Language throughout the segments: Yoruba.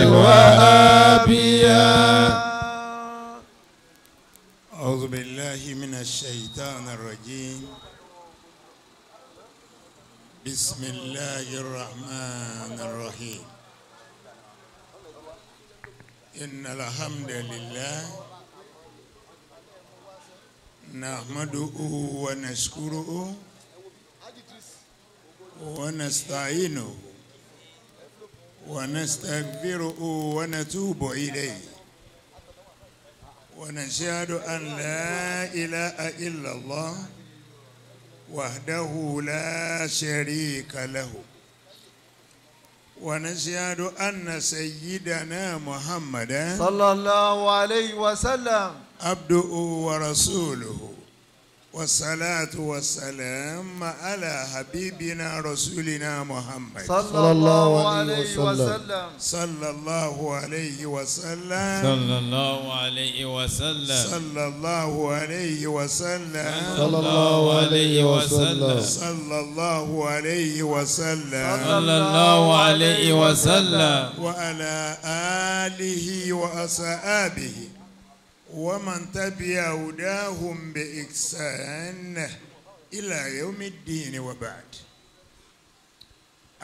الوهابية. أعوذ بالله من الشيطان الرجيم. بسم الله الرحمن الرحيم. إن الحمد لله نحمده ونشكره ونستعينه ونستغفره ونتوب إليه ونشهد أن لا إله إلا الله وحده لا شريك له ونشهد أن سيدنا محمدا صلى الله عليه وسلم عبده ورسوله، والصلاة والسلام على حبيبنا رسولنا محمد صلى الله عليه وسلم. صلى الله عليه وسلم. صلى الله عليه وسلم. صلى الله عليه وسلم. صلى الله عليه وسلم. صلى الله عليه وسلم. صلى الله عليه وسلم. وعلى آله وأصحابه ومن تبع هداهم بإحسان إلى يوم الدين وبعد.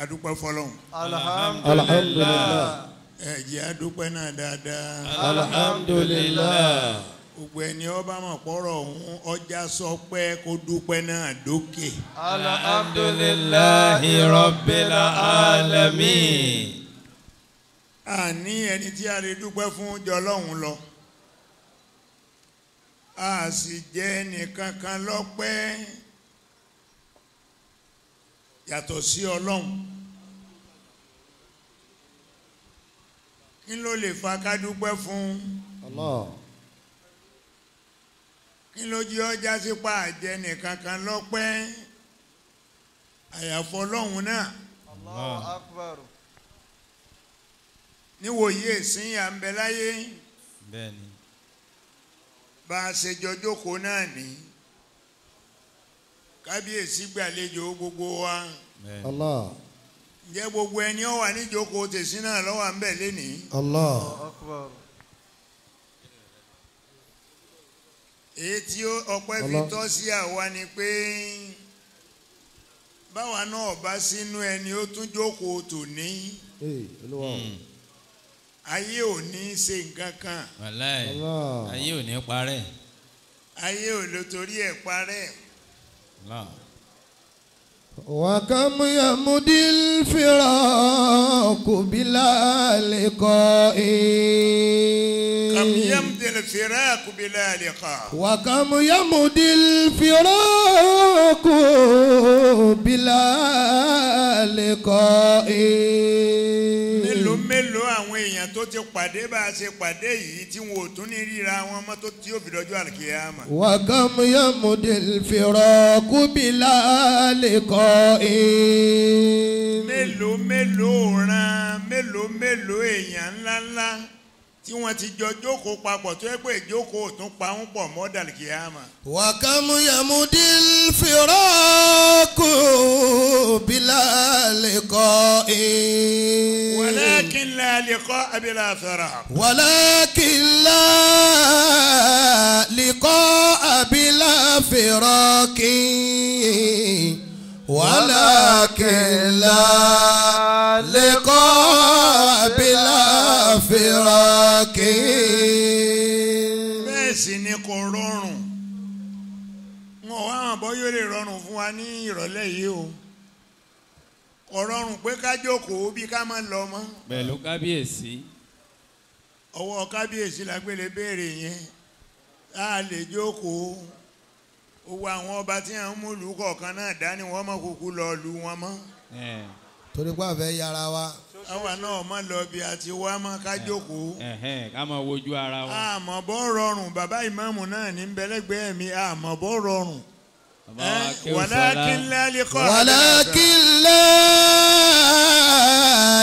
Adúpẹ́ fọ́lọ́run. Alhamdulillah. Ẹ jẹ́ adúpẹ́ náà dáadáa. Alhamdulillah. Gbogbo ẹni ó bá mọ̀ pọ́rọ̀ ọ̀hún ọjà sọ pé kó dúpẹ́ náà dókè. Alhamdulillahi Rabbil Alamin. Àní ẹni tí a lè dúpẹ́ fún jọlọ́hun lọ. A sì jẹ́ nìkankan lọ́pẹ́ yàtọ̀ sí Ọlọ́run. Kí ló lè fa ká dúpẹ́ fún? Allah. Kí ló jẹ́ ọjà sípa àjẹ́ nìkankan lọ́pẹ́ àyàfọ́ Ọlọ́run náà? Allahu Akbar. Níwòye ìsìn à ń bẹ láyé. Bẹ́ẹ̀ni. Bá a ṣe jọ jókòó náà ní kábíyèsí gbàlejò gbogbo wa. Allah. Ǹjẹ́ gbogbo ẹni ó wà níjókòó tèsí náà ló wà ń bẹ̀ lénìí? Allah. Èyí tí ọpẹ́ fi tọ́ sí àwa ni pé báwa náà bá sínú ẹni ó tún jókòó tòní. Ayé ò ní ṣe nǹkan kan. Wàláì, ayé ò ní parẹ́. Ayé ò lè torí ẹ̀ parẹ́. وكم يمضي الفراق بلا لقاء. كم يمضي الفراق بلا لقاء. وكم يمضي الفراق بلا لقاء. Mélòó mélòó àwọn èèyàn tó ti pàdé bá a ṣe pàdé yìí tí wọn ò tún ní ríra wọn mọ́ tó tí ó fi dọjọ́ àlùkìyámà. وكم يمضي الفراق بلا لقاء. Mélòó mélòó ran mélòó mélòó èèyàn ńláńlá tí wọ́n ti jọ jókòó papọ̀ tó yẹ pé ìjókòó tún pa ń pọ̀ mọ́ dàlùkìyámà. وكم يمضي الفراق بلا لقاء. ولكن لا لقاء بلا فراق. ولكن لا لقاء بلا فراق. ولكن لا لقاء بلا فراق. Bẹ́ẹ̀ sì ni kò rọrùn. Wọn ò wá hàn bọ́ yóò lè rọrùn fún wa ní ìrọ̀lẹ́ yìí o. Kò rọrùn pé ká jókòó bí ká má lọ mọ́. Pẹ̀lú kábíyèsí. Ọwọ́ kábíyèsí la gbélé béèrè yẹn. A lè jókòó. Owó àwọn ọba tí à ń mú ìlú kọ̀ọ̀kan náà dání wọ́n mọ̀ kúkú lọ lu wọn mọ́. Torí pé àfẹ́ yára wa. Àwa náà má lọ bí a ti wá mọ́ ká jókòó. Ká máa wojú ara wa. Àmọ́ bọ́ rọrùn bàbá ìmáàmù náà ní bẹ́lẹ́gbẹ́ẹ́ mi àmọ́ bọ́ rọrùn. ولكن لا لقاء. ولكن لا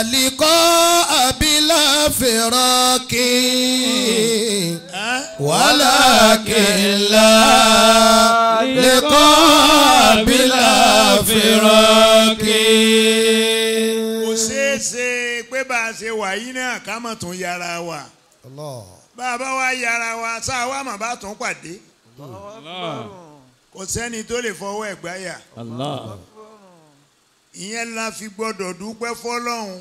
لقاء بلا فراق. ولكن لا لقاء بلا فراق. Kò ṣeé ṣe pé bá a a ṣe wà yìí náà ká mọ̀ tún yára wa. Allah. Bá a bá wá yára wa sáà wá mà bá tún pàdé. Allah. Kò sẹ́ni tó lè fọwọ́ ẹ̀ gbáyà. Allah. Ìyẹn la fi gbọ́dọ̀ dúpẹ́ fọ́lọ́hun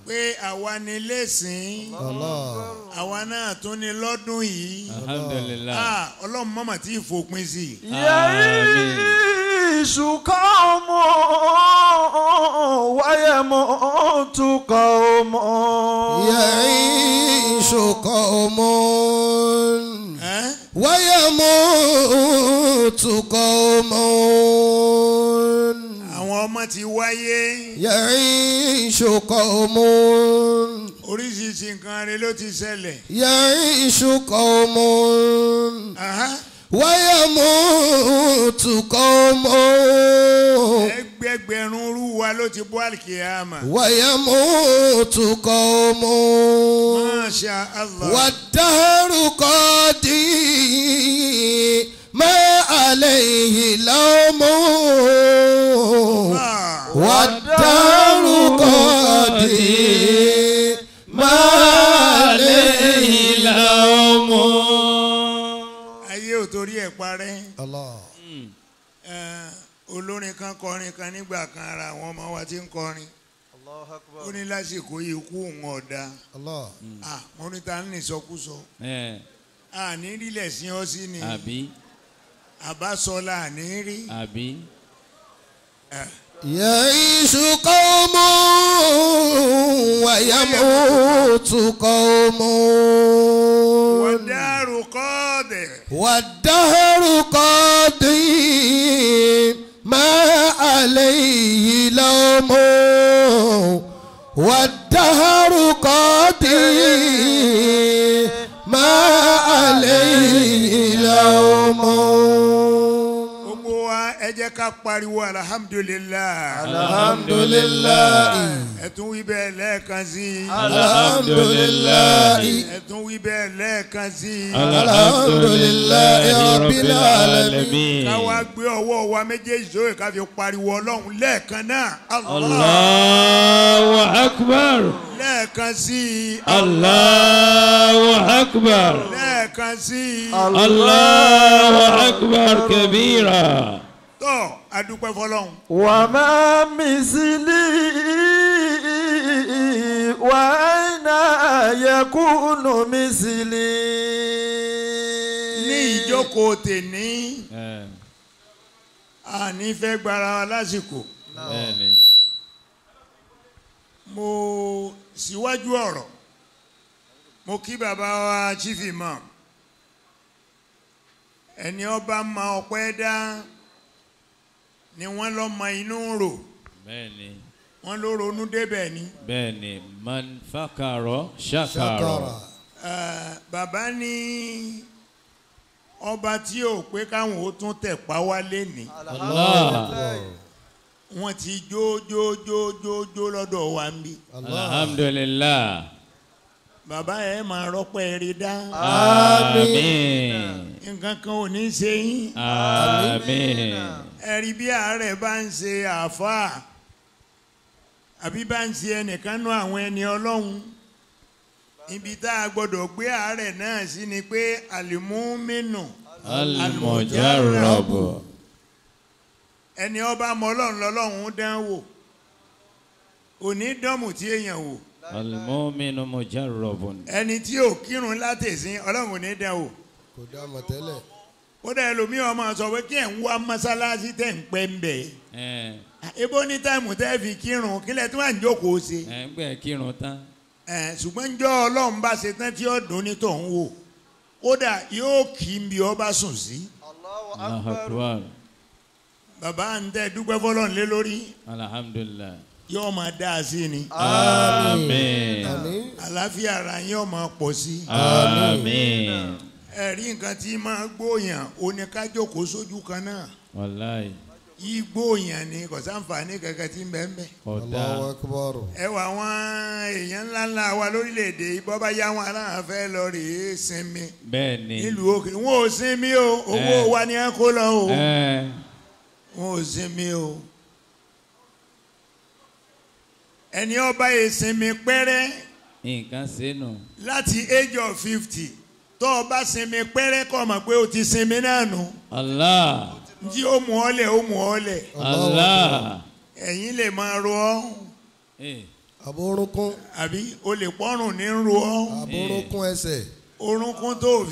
pé àwa ni lẹ́sìn, Allah. àwa náà tún ni lọ́dún yìí. Alhamdulillah. Ah, Ọlọ́run mọ̀mọ́ tí ì fòpin sí i. يعيش قوم ويموت قوم. يعيش قوم Ẹ́n? ويموت قوم. Àwọn ọmọ ti wáyé, يعيش قوم. oríṣiríṣi nǹkan rẹ̀ ló ti ṣẹlẹ̀. يعيش قوم Aha. ويموت قوم. Ẹgbẹgbẹ̀rún rú wa ló ti bọ́ àlìkìyàmà. ويموت قوم. Masha Allah. والدهر قاضي ما عليه لوم. Ah. والدهر قاضي ما عليه لوم. Ayé ò torí ẹ̀ parẹ́. Allah. Olórin kan kọrin kan nígbà kan, ara àwọn ọmọ wa ti ń kọrin. Allahu Akbar. Ó ní lásìkò yìí ikú òun ọ̀dà. Allah. Ah, mo ní ta ní ìsọkúsọ. Ẹ Àní rílẹ̀ sí ọ sí ni. àbí Àbásọlá àní rí. àbí. يعيش قوم ويموت قوم. Wàdàrú kọ́ọ̀dẹ̀. والدهر قاضي ما عليه لوم. والدهر قاضي ما عليه لوم. Gbogbo wa ẹ jẹ́ ká pariwo alhamdulillah. Alhamdulillah. Ẹ tún wí bẹ́ẹ̀ lẹ́ẹ̀kan sí i. Alhamdulillah. Ẹ tún wí bẹ́ẹ̀ lẹ́ẹ̀kan sí i. Alhamdulillah Rabbil alamin. Ká wá gbé ọwọ́ wa méjèèjì sókè ká fi pariwo Ọlọ́run lẹ́ẹ̀kan náà. Allah. Allahu akbar. Lẹ́ẹ̀kan sí i. Allahu akbar. Lẹ́ẹ̀kan sí i. Allahu akbar kabira. Tọ́ adúpẹ́ fọlọ́run. وما مثلي وأين يكون مثلي. Ní ìjókòó tèní, Ẹ àní fẹ́ gbára wa lásìkò. bẹ́ẹ̀ni. Mo síwájú ọ̀rọ̀, mo kí bàbá wa Chief Imam. Ẹni ọba ma ọpẹ́ dá ni wọ́n lọ́ mọ inú rò, Bẹ́ẹ̀ni. wọ́n ló ronú débẹ̀ ni. Bẹ́ẹ̀ni man fakaro shakaro. Bàbá ní ọba tí ò pé káwọn ó tún tẹ̀ pa wá lénìí. Allah. Wọ́n ti jó jó jó jó jó lọ́dọ̀ wa ń bí. Alhamdulillah. Bàbá ẹ máa rọ́pẹ́ rí dá. Àmín. Nǹkan kan ò ní ṣe yín. Àmín. Ẹ̀rí bí àárẹ̀ bá ń ṣe àáfàá àbí bá ń ṣe ẹnìkan nú àwọn ẹni Ọlọ́run, ibi tá a gbọ́dọ̀ gbé àárẹ̀ náà sí ni pé àlìmúmínù Al-mujarrabu. Ẹni ọba mọ Ọlọ́run lọ́lọ́run dán wò, òní dánmù tí èèyàn wò. Al-mu'minu mujarrabun. Ẹni tí ò kírun látẹ̀sín Ọlọ́run ò ní dán wò. Kò dá mọ̀ tẹ́lẹ̀. Kódà ẹlòmíràn máa sọ pé kí ẹ̀ ń wá mọ́sálásí tẹ̀ ń pẹ́ ń bẹ̀. Ẹ Ebo ní táìmù tẹ́ fi kírun kílẹ̀ tí wọ́n à ń jókòó ṣe. ẹ ń gbẹ kírun tán. Ṣùgbọ́n njọ́ Ọlọ́run bá ṣe tán tí ó dùn ní tòun wò, kódà yóò kí n bí ọ bá sùn sí. Allahu Allahu Akbar. akbar. Bàbá ń tẹ́ dúpẹ́ fọlọ́run lé lórí, Alhamdulillah. yóò máa dá a sí ni. Àmín. Àmín. Àlàáfíà ara yóò máa pọ̀ sí. Àmín. Ẹ̀rí nǹkan tí máa gbóyàn oníkájókòó sójú kan náà. Wallahi. Yí gbóyàn ni kò sáǹfààní kankan tí ń bẹ ń bẹ. Ọ̀dà. Allahu Akbar. Ẹ wà àwọn èèyàn ńláńlá wa lórílẹ̀‐èdè yìí, bọ́ bá yá wọn aláǹ fẹ́ lọ rèé sinmi Bẹ́ẹ̀ni. nílùú òkè. Wọn ò sinmi o, owó wa ni ẹ kó lọ o. Wọn ò sinmi o. Ẹni ọba ìsinmi pẹ́rẹ́. Nǹkan sínú. Láti age of 50 tó o bá sinmi pẹ́rẹ́ kọ́ mọ̀ pé o ti sinmi náà nù. Allah. Jí ó mú ọ lẹ̀ ó mú ọ lẹ̀. Allah. Ẹ̀yin lè máa ro ọ́. Àbórúnkún. Àbí o lè pọ́rùn ní ro ọ́. Àbórúnkún ẹsẹ̀. Orúnkún tó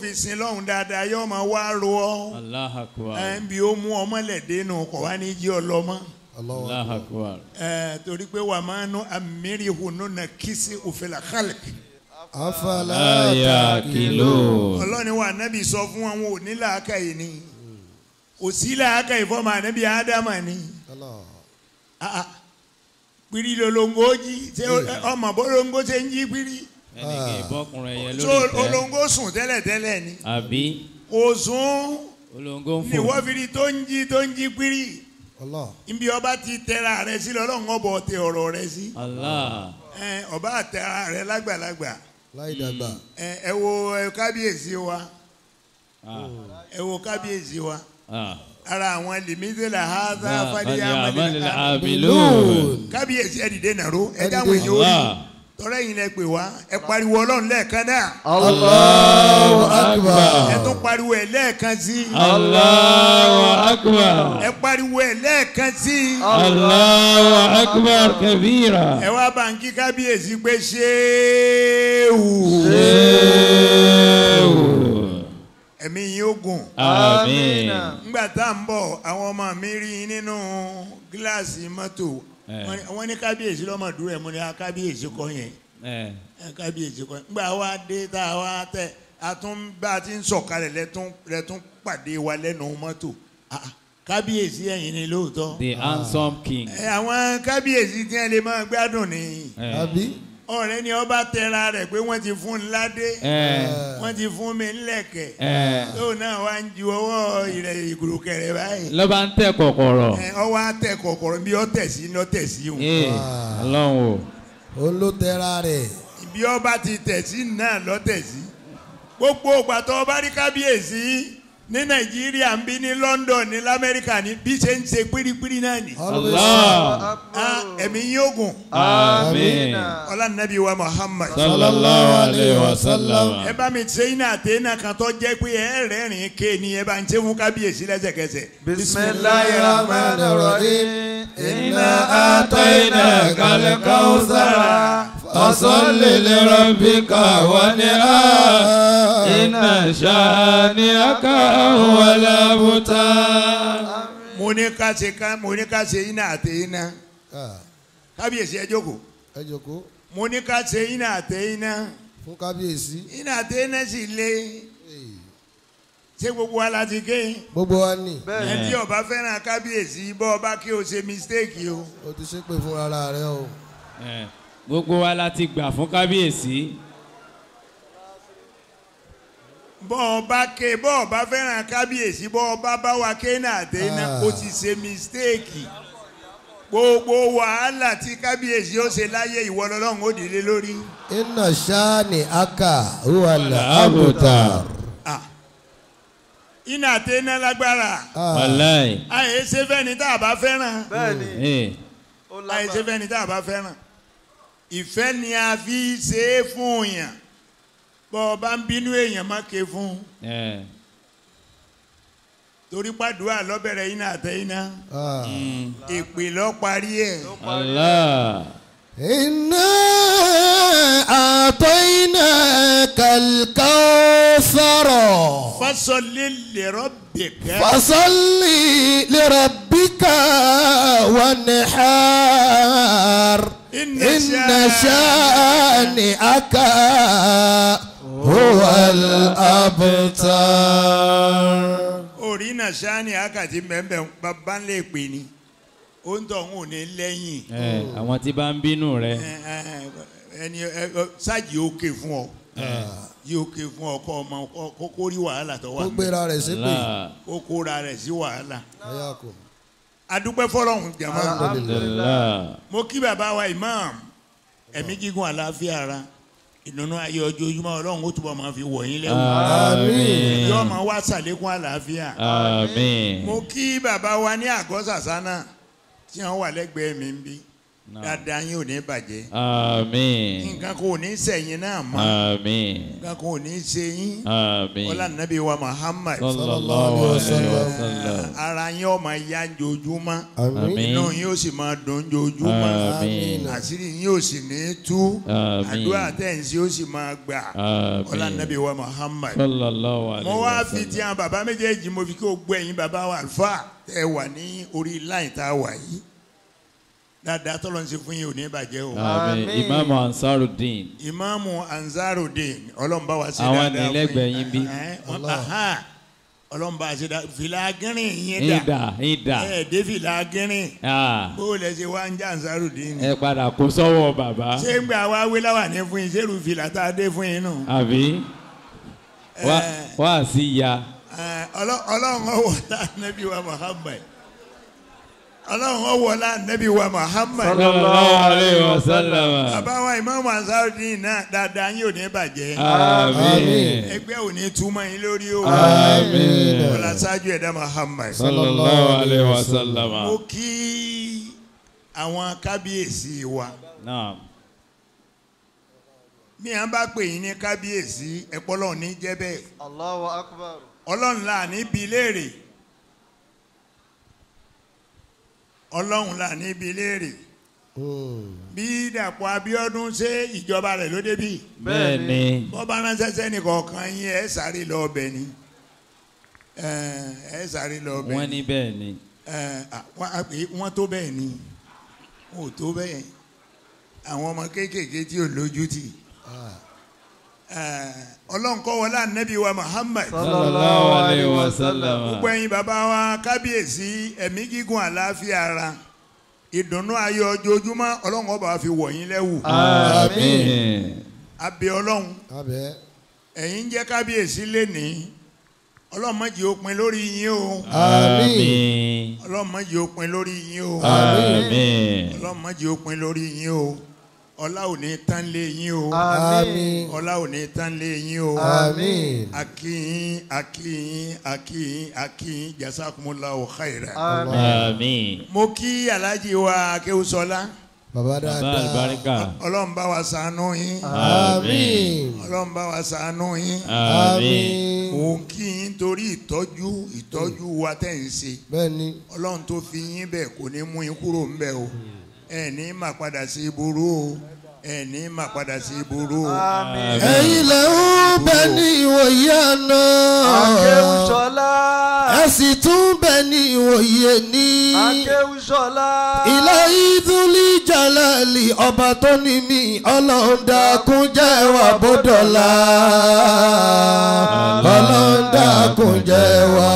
fi sin lọ́hùn dáadáa yóò máa wá ro ọ́. Allahu Akbar. Ẹ̀ ń bi ó mú ọmọlẹ̀ dénú kọ̀ wá ní jí ọ lọ mọ́. Allahu Akbar. Ẹ torí pé wà máa nu amirihu nuna kisi òfìlà khalq. Afala yaqilun. Ọlọ́ni wa nábì sọ fún wọn ò ní làákàyè ni. Kò sí làákàyè fọmọ ànábì Ádámà ni. Pírí lolongo jí ṣé ọmọ bọ́longo ṣe ń jí pírí. Ẹnìkan ìbọkùnrin yẹn lórí ìtẹ́. So olongo sùn tẹ́lẹ̀tẹ́lẹ̀ ni. Àbí. Kò sùn. Olongo ń fò. Ni wọ́n fi rí tó ń jí pírí. Allah. Nbí ọba ti tẹra rẹ sí lọ́lọ́run ọbọ̀ tẹ ọ̀rọ̀ rẹ sí. Allah. Ọba tẹra rẹ lágbàlagbà. Láì dàgbà. Ẹ wo kábíyèsí wa. Ẹ wo kábíyèsí wa. Ara àwọn lèmídélà haza fàdíyà amalil. Kábíyèsí ẹ dìde nàró ẹ dáhùn èyí ó rí. Tọ́lá yìí lẹ pè wá ẹ pariwo Ọlọ́run lẹ́ẹ̀kan náà. Allahu Akbar. Ẹ tún pariwo ẹ lẹ́ẹ̀kan sí. Allahu Akbar. Ẹ pariwo ẹ lẹ́ẹ̀kan sí. Allahu Akbar kabira. Ẹ wá bá ń kí kábíyèsí pé ṣéwù. Ṣéwù. Ẹ̀mí yín ó gùn. Àmín. Nígbà tá à ń bọ̀ àwọn ọmọ mi rí nínú gíláàsì mọ́tò. Wọ́n ní kábíyèsí lọ́mọdúró ẹ̀ mú ní kábíyèsí kọ́ yẹn. Kábíyèsí kọ́ yẹn. Nígbà wa dé tá a wá tẹ̀ a tún bá a ti ń sọ̀kalẹ̀ lẹ́tún pàdé wa lẹ́nu mọ́tò. Kábíyèsí ẹ̀yin ni lóòótọ́. The handsome king. Àwọn kábíyèsí tí wọ́n lè máa gbádùn ni. Àbí. Ọ̀rẹ́ ni ọba tẹra rẹ̀ pé wọ́n ti fún un ládé. Wọ́n ti fún mi ńlẹ̀kẹ̀. Tóun náà wá ń ju ọwọ́ ìrẹ̀ ìgùrùkẹ̀rẹ̀ báyìí. Lọ́ba ń tẹ kọ̀kọ̀rọ̀. Ọwọ́ á tẹ kọ̀kọ̀rọ̀ bí ọ tẹ̀ sí lọ tẹ̀ sí òun. Ọlọ́run o. Ó ló tẹra rẹ̀. Bí ọba ti tẹ̀ sí náà lọ tẹ̀ sí. Gbogbo ìgbà tó ọba rí kábíyèsí ní Nàìjíríà ń bí ní London ní l'Amẹ́ríkà ní bí ṣe ń ṣe pírípírí náà ni. Allah. Ẹ̀mí yóò gùn. Àmín. Ọlá nàbí wa Muhammad. Sallallahu alayhi wa sallam. Ẹ bá mi ṣe iná àtẹ̀yìnà kan tó jẹ́ pé ẹ rẹ́rìn-ín ké ni ẹ bá ń ṣe fún kábíyèsí lẹ́sẹ̀kẹsẹ̀. Bismillahir rahmanir rahim. Inna a'tainaka al-kawthar. Fasalli li rabbika wanhar. Inna shani'aka huwal abtar. Mo ní ká ṣe iná àtẹ̀yìnà. Kábíyèsí ẹ jókòó. Ẹ jókòó. Mo ní ká ṣe iná àtẹ̀yìnà. Fún kábíyèsí. Iná àtẹ̀yìnà sì le. Ṣé gbogbo wa la ti ké? Gbogbo wa ni. Ẹ tí ó bá fẹ́ràn kábíyèsí bọ́ ọba kí o ṣe mistake o. O ti ṣépè fún ara rẹ o. Gbogbo wa la ti gbà fún kábíyèsí. Bọ́ ọba ké bọ́ ọba fẹ́ràn kábíyèsí bọ́ ọba bá wa ké náà àtẹ̀yìnà o ti ṣe mistake. Gbogbo wàhálà tí kábíyèsí ó ṣe láyé ìwọ lọ́lọ́run ó dìde lórí. Inna shani'aka huwal abtar. Iná àtẹná lágbára. Wàláì. Àyè ṣe fẹ́ni tá a bá fẹ́ràn. Bẹ́ẹ̀ni. Àyè ṣe fẹ́ni tá a bá fẹ́ràn. Ìfẹ́ ni a fi ṣe é fún yàn. Bọ́ ọ bá ń bínú èèyàn má ké fún. Torí pàdúrà lọ́bẹ̀rẹ̀ iná àtẹ̀yìnà. Èpè lọ parí ẹ̀. Allah. Inna a'tainaka al-kawthar. Fasalli li rabbika. Fasalli li rabbika wanhar. Inna shani'aka huwal abtar. Orí náà shani'aka ti mẹ́mbẹ́ bàbá ń lè pè ní. Ó ń tọ̀ ń ò ní lẹ́yìn. Àwọn tí bá ń bínú rẹ. Ẹni ṣáàjì òkè fún ọ. Yóò ké fún ọkọ ọmọ kókó rí wàhálà tó wà. Kó gbéra rẹ̀ sí pé. Kó kóra rẹ̀ sí wàhálà. Adúpẹ́ fọlọ́hún jàmá. Alhamdulillah. Mo kí bàbá wa imam ẹ̀mí gígùn àlàáfíà ara ìdùnnú ayé ojoojúmọ́ Ọlọ́run ó túbọ̀ máa fi wọ̀ yín lẹ́wọ̀n. Àmín. Yóò máa wá sàlékún àlàáfíà. Àmín. Mo kí bàbá wa ní àgọ́ sàsánà tí wọ́n wà lẹ́gbẹ̀ẹ́ mi ń bí. Dáadáa yín ò ní bàjẹ́. Àmín. Nǹkan kò ní sẹ̀yìn náà mọ́. Àmín. Nǹkan kò ní ṣe yín. Àmín. Ọlá nàbí wa Muhammad. Sallallahu alayhi wa sallam. Ara yín ó máa yá jojúmọ́. Àmín. Inú yín ó sì máa dùn jojúmọ́. Àmín. Àṣírí yín ó sì ní tú. Àmín. Àdúrà tẹ̀sí ó sì máa gbà. Àmín. Ọlá nàbí wa Muhammad. Sallallahu alayhi wa sallam. Mo wá fi ti àwọn bàbá méjèèjì mo fi kí o gbọ́ ẹ̀yin bàbá wa àlùfáà ẹ wà ní orí láì tá a wà yìí. Dáadáa tọ́lọ́ ń ṣe fún yín ò ní bàjẹ́ o. Àmín. Ìmáàmù Ansarudeen. Ìmáàmù Ansarudeen Ọlọ́run bá wa ṣe dáadáa fún yín. Àwọn nílẹ̀gbẹ̀ẹ́ yín bí. Ọlọ́run bá wa ṣe dáadáa fìlà gírin yín dà. Ìdà ìdà. Ẹ dé fìlà gírin. Bó o lẹ ṣe wá ń jẹ́ Ansarudeen. Ẹ padà kó sọ́wọ́ bàbá. Ṣé ń gbà wá wé láwà ní fún yín ṣé irú fìlà tá a dé fún yín nù. Àbí wá sí ya. Ọlọ́run ọwọ́ tá Nábì wa Muhammad. Ọlọ́run ọwọ́lá Nábì wa Muhammad. Sallallahu alayhi wa sallam. Bàbá wa Ìmáàmù Ansarudeen náà dáadáa yín ò ní bàjẹ́. Àmín. Ẹgbẹ́ ò ní túmọ̀ yín lórí o. Àmín. Ọlá ṣáájú ẹ̀dá Muhammad. Sallallahu alayhi wa sallam. Mo kí àwọn kábíyèsí wa. Naam. Bí a bá pè yín ní kábíyèsí ẹ̀pọ̀ Ọlọ́run ní jẹ́ bẹ́ẹ̀. Allahu akbar. Ọlọ́run là ní bi léèrè. Ọlọ́run là ní bi léèrè. Bí Dàpọ̀ Abíọ́dún ṣe ìjọba rẹ̀ ló débì. Bẹ́ẹ̀ni. Bọ́ bá ránṣẹ́ sẹ́ni kọ̀ọ̀kan yín ẹ̀ sáré lọ ọbẹ̀ ni. Ẹ̀ sáré lọ ọbẹ̀ ni. Wọ́n ní bẹ́ẹ̀ ni. Wọ́n tó bẹ́ẹ̀ ni. Wọ́n ò tó bẹ́ẹ̀. Àwọn ọmọ kéékèèké tí ò lójú tì. Ọlọ́run kọ́ wọlé Ànábì wa Muhammad. Sallallahu alayhi wa sallam. Gbogbo ẹ̀yin bàbá wa kábíyèsí ẹ̀mí gígùn àlàáfíà ara ìdùnnú ayọ̀ ojoojúmọ́ Ọlọ́run ọba fi wọ̀ yín lẹ́wù. Àmín. Abẹ́ Ọlọ́run. Ẹ̀yin jẹ́ kábíyèsí lénìí. Ọlọ́run má jẹ́ ó pin lórí yín o. Àmín. Ọlọ́run má jẹ́ ó pin lórí yín o. Àmín. Ọlọ́run má jẹ́ ó pin lórí yín o. Ọlá ò ní tán lé yín o. Àmín. Ọlá ò ní tán lé yín o. Àmín. Akíyín akíyín akíyín akíyín jazakumullahu khairan. Àmín. Mo kí Alhaji wa Akéwùsọlá. Bàbá dáadáa. Àlùbáríkà. Ọlọ́run bá wa ṣàánú yín. Àmín. Ọlọ́run bá wa ṣàánú yín. Àmín. Mo kí yín torí ìtọ́jú ìtọ́jú wa tẹ̀ ń ṣe. Bẹ́ẹ̀ni. Ọlọ́run tó fi yín bẹ̀ kò ní mú yín kúrò ń bẹ̀ o. Ẹ ní máa padà sí ìburú o. Ẹ ní máa padà sí ìburú o. Ẹ̀yin lẹ ń bẹ ní ìwòye àná. Akéwùsọlá. Ẹ sì tún bẹ ní ìwòye ní. Akéwùsọlá. Ilé ìdúlí jalali ọba tó ní mi Ọlọ́run dákun jẹ́ wá bódọ́là. Ọlọ́run dákun jẹ́ wá.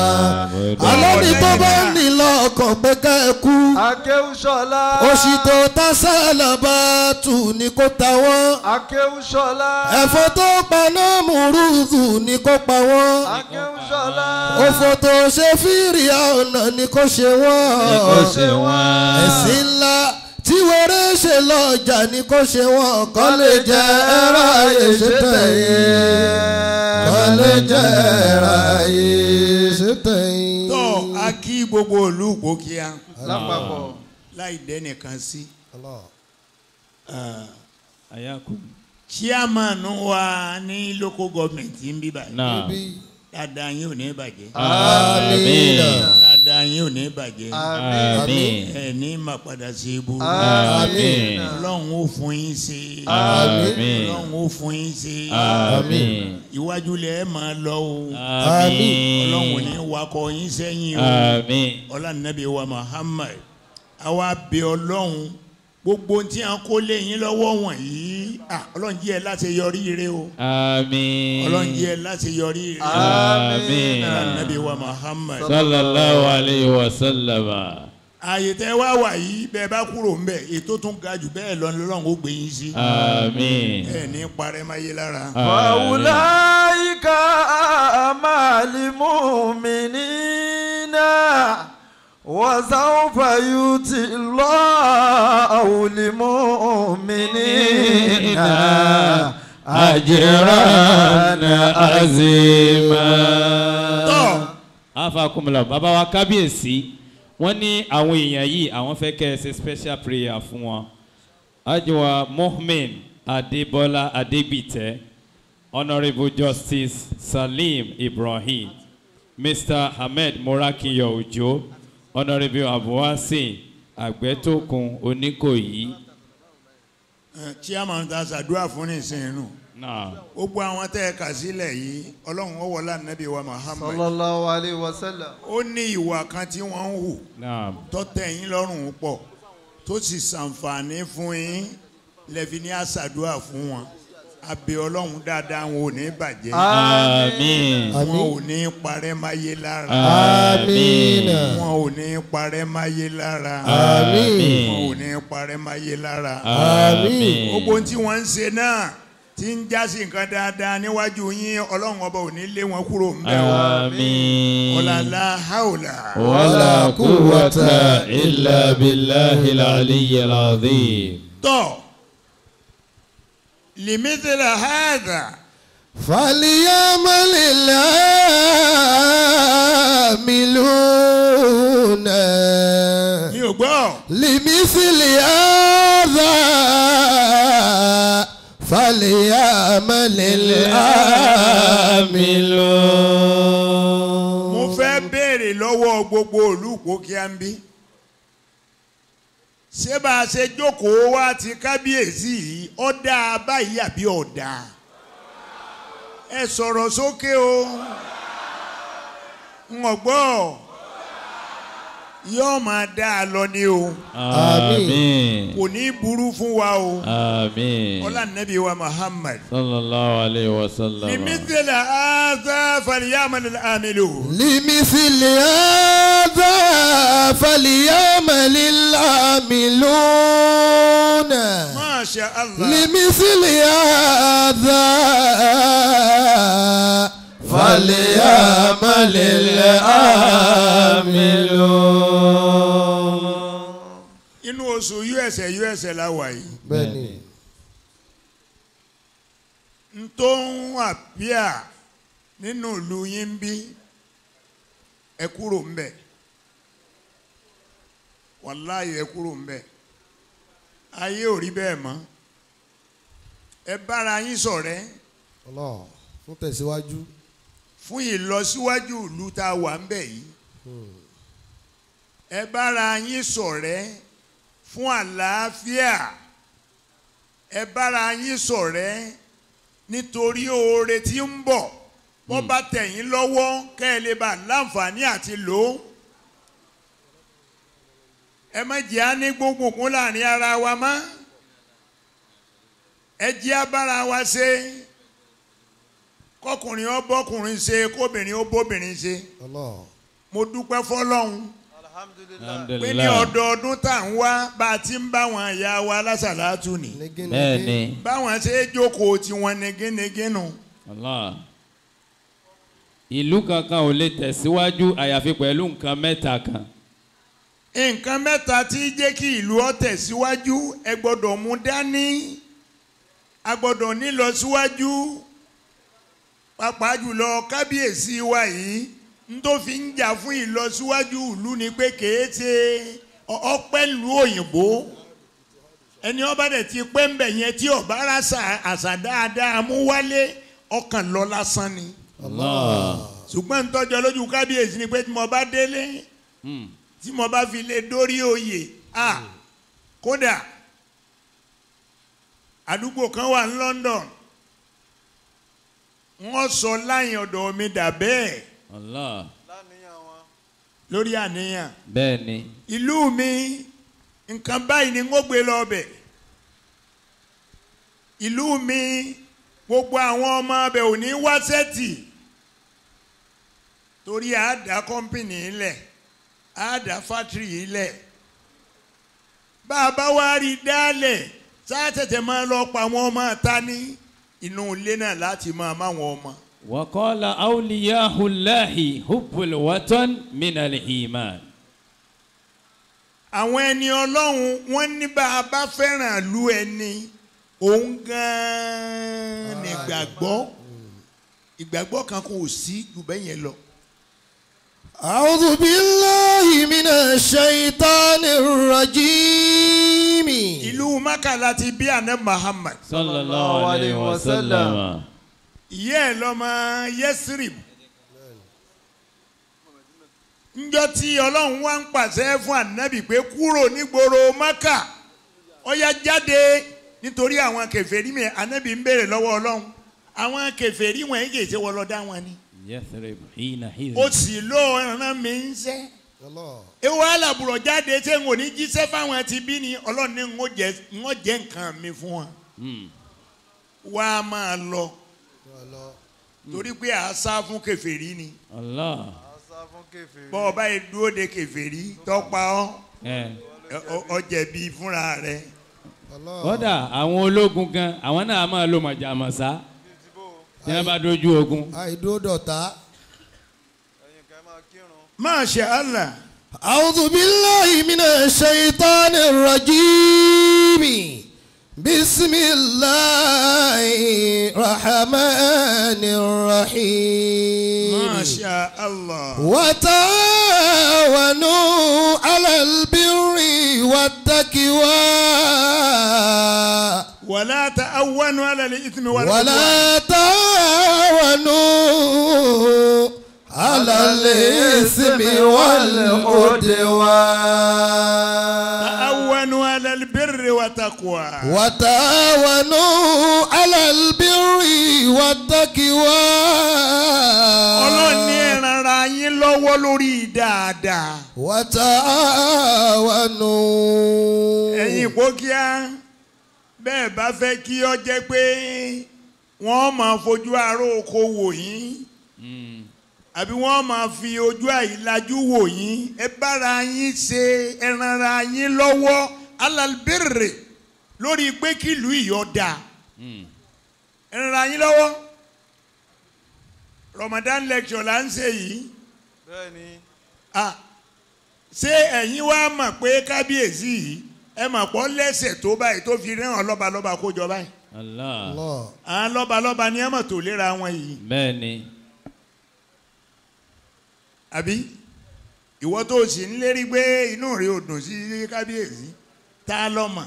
Alẹ́ ní tó bá ní lọ́kàn pé ká ẹ kú. Akéwùsọlá. Òṣì tó ta sálà bá tù ní kó ta wọ́n. Akéwùsọlá. Ẹ̀fọ́ tó paná mùrùdù ní kó pa wọ́n. Akéwùsọlá. Òfò tó ṣe fírí ọ̀nà ní kó ṣe wọ́n. Ní kó ṣe wọ́n. Ẹ̀sìn ńlá tí wẹ́rẹ́ ṣe lọ́jà ní kó ṣe wọ́n. Kọ́ lè jẹ́ ẹ̀rọ ayé ṣe tẹ̀yìn. Kọ́ lè jẹ́ ẹ̀rọ ayé ṣe tẹ̀yìn. Tó a kí gbogbo ìlú Ìpókíà. Lápapọ̀. Láì dẹ́nìkan sí. Ayakum. Chairman wa ní local government ń bí báyìí. Náà. Dáadáa yín ò ní bàjẹ́. Àmín. Dáadáa yín ò ní bàjẹ́. Àmín. Ẹ ní máa padà sí ibú. Àmín. Ọlọ́run ó fún yín ṣe. Àmín. Ọlọ́run ó fún yín ṣe. Àmín. Iwájú lẹ ẹ máa lọ o. Àmín. Ọlọ́run ò ní wakọ̀ yín sẹ́yìn o. Àmín. Ọlá Nábì wa Muhammad. Àwa bẹ̀ Ọlọ́run gbogbo tí a kó lé yín lọ́wọ́ wọ̀nyí Ọlọ́run jẹ́ ẹ láti yọrí ire o. Àmín. Ọlọ́run jẹ́ ẹ láti yọrí ire. Àmín. Nábì wa Muhammad. Sallallahu alayhi wa sallam. Ààyè tẹ́ wá wà yìí bẹ́ẹ̀ bá kúrò ńbẹ̀ ètò tún ga jù bẹ́ẹ̀ lọ lọ́lọ́run ó gbé yín sí. Àmín. Ẹ ní parẹ́ máyé lára. Fàwùláìka ma'al mu'minina. وسوف يؤتي الله المؤمنين أجرا عظيما. Afakumula bàbá wa kábíyèsí wọ́n ní àwọn èèyàn yìí àwọn fẹ́ kẹ́ ẹ ṣe special prayer fún wọn. Ajiwa Muhmin Adebola Adegbite, Honorable Justice Salim Ibrahim, Mr. Ahmed Morakiyo Ojo, Honorable Abuwasi Agbetokun Onikoyi. Chairman ta ṣàdúrà fún nísìnyí nù. Náà. Gbogbo àwọn tẹ́ ẹ kà sílẹ̀ yìí, Ọlọ́run ó wọlá Nábì wa Muhammad. Sallallahu alayhi wa sallam. Ó ní ìwà kan tí wọ́n ń hù. Náà. Tó tẹ́ yín lọ́rùn pọ̀, tó sì ṣàǹfààní fún yín, lẹ́fi ní àṣàdúrà fún wọn. Abẹ́ Ọlọ́run dáadáa wọn ò ní bàjẹ́. Àmín. Wọn ò ní parẹ́ máyé lára. Àmín. Wọn ò ní parẹ́ máyé lára. Àmín. Wọn ò ní parẹ́ máyé lára. Àmín. Gbogbo ohun tí wọ́n ń ṣe náà tí ń jásí nǹkan dáadáa níwájú yín, Ọlọ́run ọba ò ní lé wọn kúrò ńbẹ̀ o. Àmín. Ọ̀làlá haúlà. Wala quwwata illa billahil aliyyil azim. Tọ́ limithla hadha. فليعمل العاملون Mi ò gbọ́. لمثل هذا فليعمل العاملون. Mo fẹ́ béèrè lọ́wọ́ gbogbo olùkó kí á ń bí. Ṣé bá a ṣe jókòó wá ti kábíyèsí yìí, ó dáa báyìí àbí ó dáa? Ẹ sọ̀rọ̀ sókè o. N ò gbọ́. Yóò máa dá a lọ ní o. Àmín. Kò ní burú fún wa o. Àmín. Ọlá Nábì wa Muhammad. Sallallahu alayhi wa sallam. Limithla hadha falyamal al-amilun. لمثل هذا فليعمل العاملون. Masha Allah. لمثل هذا فليعمل العاملون. Inú oṣù USA la wà yìí. Bẹ́ẹ̀ni. N tó ń àpíà nínú ìlú yín ń bí, ẹ kúrò ń bẹ̀. Wàláyé ẹ kúrò ń bẹ̀. Ayé ò rí bẹ́ẹ̀ mọ́. Ẹ bára yín ṣọ̀rẹ́. Allah fún tẹ̀síwájú. Fún ìlọsíwájú ìlú tá a wà ń bẹ̀ yìí. Ẹ bára yín ṣọ̀rẹ́ fún àlàáfíà. Ẹ bára yín ṣọ̀rẹ́ nítorí oore tí ń bọ̀. Bó bá tẹ̀ yín lọ́wọ́ kẹ́ ẹ lè bá láǹfààní àti lò ó. Ẹ má jẹ́ á ní gbóngbòkún láàrin ara wa mọ́. Ẹ jẹ́ á bára wa ṣe. Kọkùnrin ó bọ́kùnrin ṣe, kóbìnrin ó bóbìnrin ṣe. Allah. Mo dúpẹ́ fọ́lọ́hun Alhamdulillah. pé ní ọdọọdún tá à ń wá bá a ti ń bá wọn ìyá wa lásàlátù ni. Bẹ́ẹ̀ni. Báwọn ṣe é jókòó tiwọn negénegénu. Allah. Ìlú kankan ò lè tẹ̀síwájú àyàfi pẹ̀lú nǹkan mẹ́ta kan. Nǹkan mẹ́ta tí jẹ́ kí ìlú ó tẹ̀síwájú, ẹ gbọ́dọ̀ mú dání. A gbọ́dọ̀ nílọsíwájú. Pàápàá jùlọ kábíyèsí wa yìí n tó fi ń jà fún ìlọsíwájú ìlú ni pé kèé ṣe ọpẹ́ ìlú òyìnbó. Ẹni ọba dẹ̀ ti pẹ́ ń bẹ̀ yẹn tí ọba rásà àṣà dáadáa mú wálé ọkàn lọ lásán ni. Allah. Ṣùgbọ́n ń tọ́jọ́ lójú kábíyèsí ni pé tí mo bá délé, tí mo bá fi lè dórí oyè, kódà àdúgbò kan wà ní London, wọ́n sọ láyìn ọ̀dọ̀ mi dà bẹ́ẹ̀. Allah. Lórí àníyàn. Bẹ́ẹ̀ni. Ìlú mi nǹkan báyìí ni wọ́n gbé lọ bẹ̀. Ìlú mi gbogbo àwọn ọmọ abẹ ò ní wá sẹ́ẹ̀tì. Torí àádá kọ́mpìnì ilẹ̀, àádá fátìrì ilẹ̀. Bá a bá wá rí dálẹ̀, sáà tẹ̀tẹ̀ máa lọ pa àwọn ọmọ ta ní inú ilé náà láti máa máwọn ọmọ. وقال أولياء الله حب الوطن من الإيمان. Àwọn ẹni Ọlọ́run wọ́n ní bá a bá fẹ́ràn ìlú ẹni, òun gan-an ní ìgbàgbọ́. Ìgbàgbọ́ kan kò sí jù bẹ́ẹ̀ yẹn lọ. أعوذ بالله من الشيطان الرجيم. Ìlú Maka láti bí àná Muhammad. Sallallahu alayhi wa sallam. Ìyá ẹ̀ lọ́mọ Yẹ́sírìbù. Njọ́ tí Ọlọ́run wá ń pàṣẹ fún ànábì pé kúrò nígboro Maka ó yá jáde nítorí àwọn kèfèrí mi ànábì ń béèrè lọ́wọ́ Ọlọ́run àwọn kèfèrí wọn kì í ṣe wọ́n lọ dá wọn ni. Ó sì ló rán mi ń ṣẹ́. Ewu alábùrọ̀ jáde ṣé n ò ní jíṣẹ́ fáwọn ti bí ni Ọlọ́run ní n ó jẹ́ nǹkan mi fún wọn. Wá a máa lọ torí pé à á sá fún kèfèrí ni. Bọ́ ọba yìí dúró de kèfèrí tọ́pa ọ́ ọ jẹ̀bi fúnra rẹ̀. Kódà àwọn ológun gan àwọn náà máa lo màjàmásá tí wọ́n bá dojú ogun. Àìdúró dọ̀tá. Masha Allah. A'udhu billahi minash shaitanir rajim. Bismillahir rahmanir rahim. Masha Allah. Wa ta'awanu 'alal birri wat-taqwa. Wa la ta'awanu 'alal ithmi wal-'udwan. Wa la ta'awanu 'alal ithmi wal-'udwan. Ta'awanu 'alal birri wat-taqwa. Wa ta'awanu 'alal birri wat-taqwa. Ọlọ́run ní ẹ ràn ara yín lọ́wọ́ lórí dáadáa. Wa ta'awanu. Ẹ̀yin ìpókíá bẹ́ẹ̀ bá fẹ́ kí ọ jẹ́ pé wọ́n máa fojú aró oko wò yín àbí wọ́n máa fi ojú àìlajú wò yín ẹ bára yín ṣe ẹ ràn ara yín lọ́wọ́ alálbẹ̀rẹ̀ lórí pé kílùú ìyọ̀dà ẹ ràn ara yín lọ́wọ́. Ramadan lecture là ń ṣe yìí. Bẹ́ẹ̀ni. Ṣé ẹ̀yin wá mọ̀ pé kábíyèsí yìí ẹ mọ̀ pọ̀ lẹ́sẹ̀ tó báyìí tó fi rán lọ́balọ́ba kó jọ báyìí. Allah. Àwọn lọ́balọ́ba ni ẹ mọ̀ tó léra wọn yìí. Bẹ́ẹ̀ni. Àbí ìwọ tó sì ń lérí pé inú rẹ ò dùn sí kábíyèsí tá a lọ mọ̀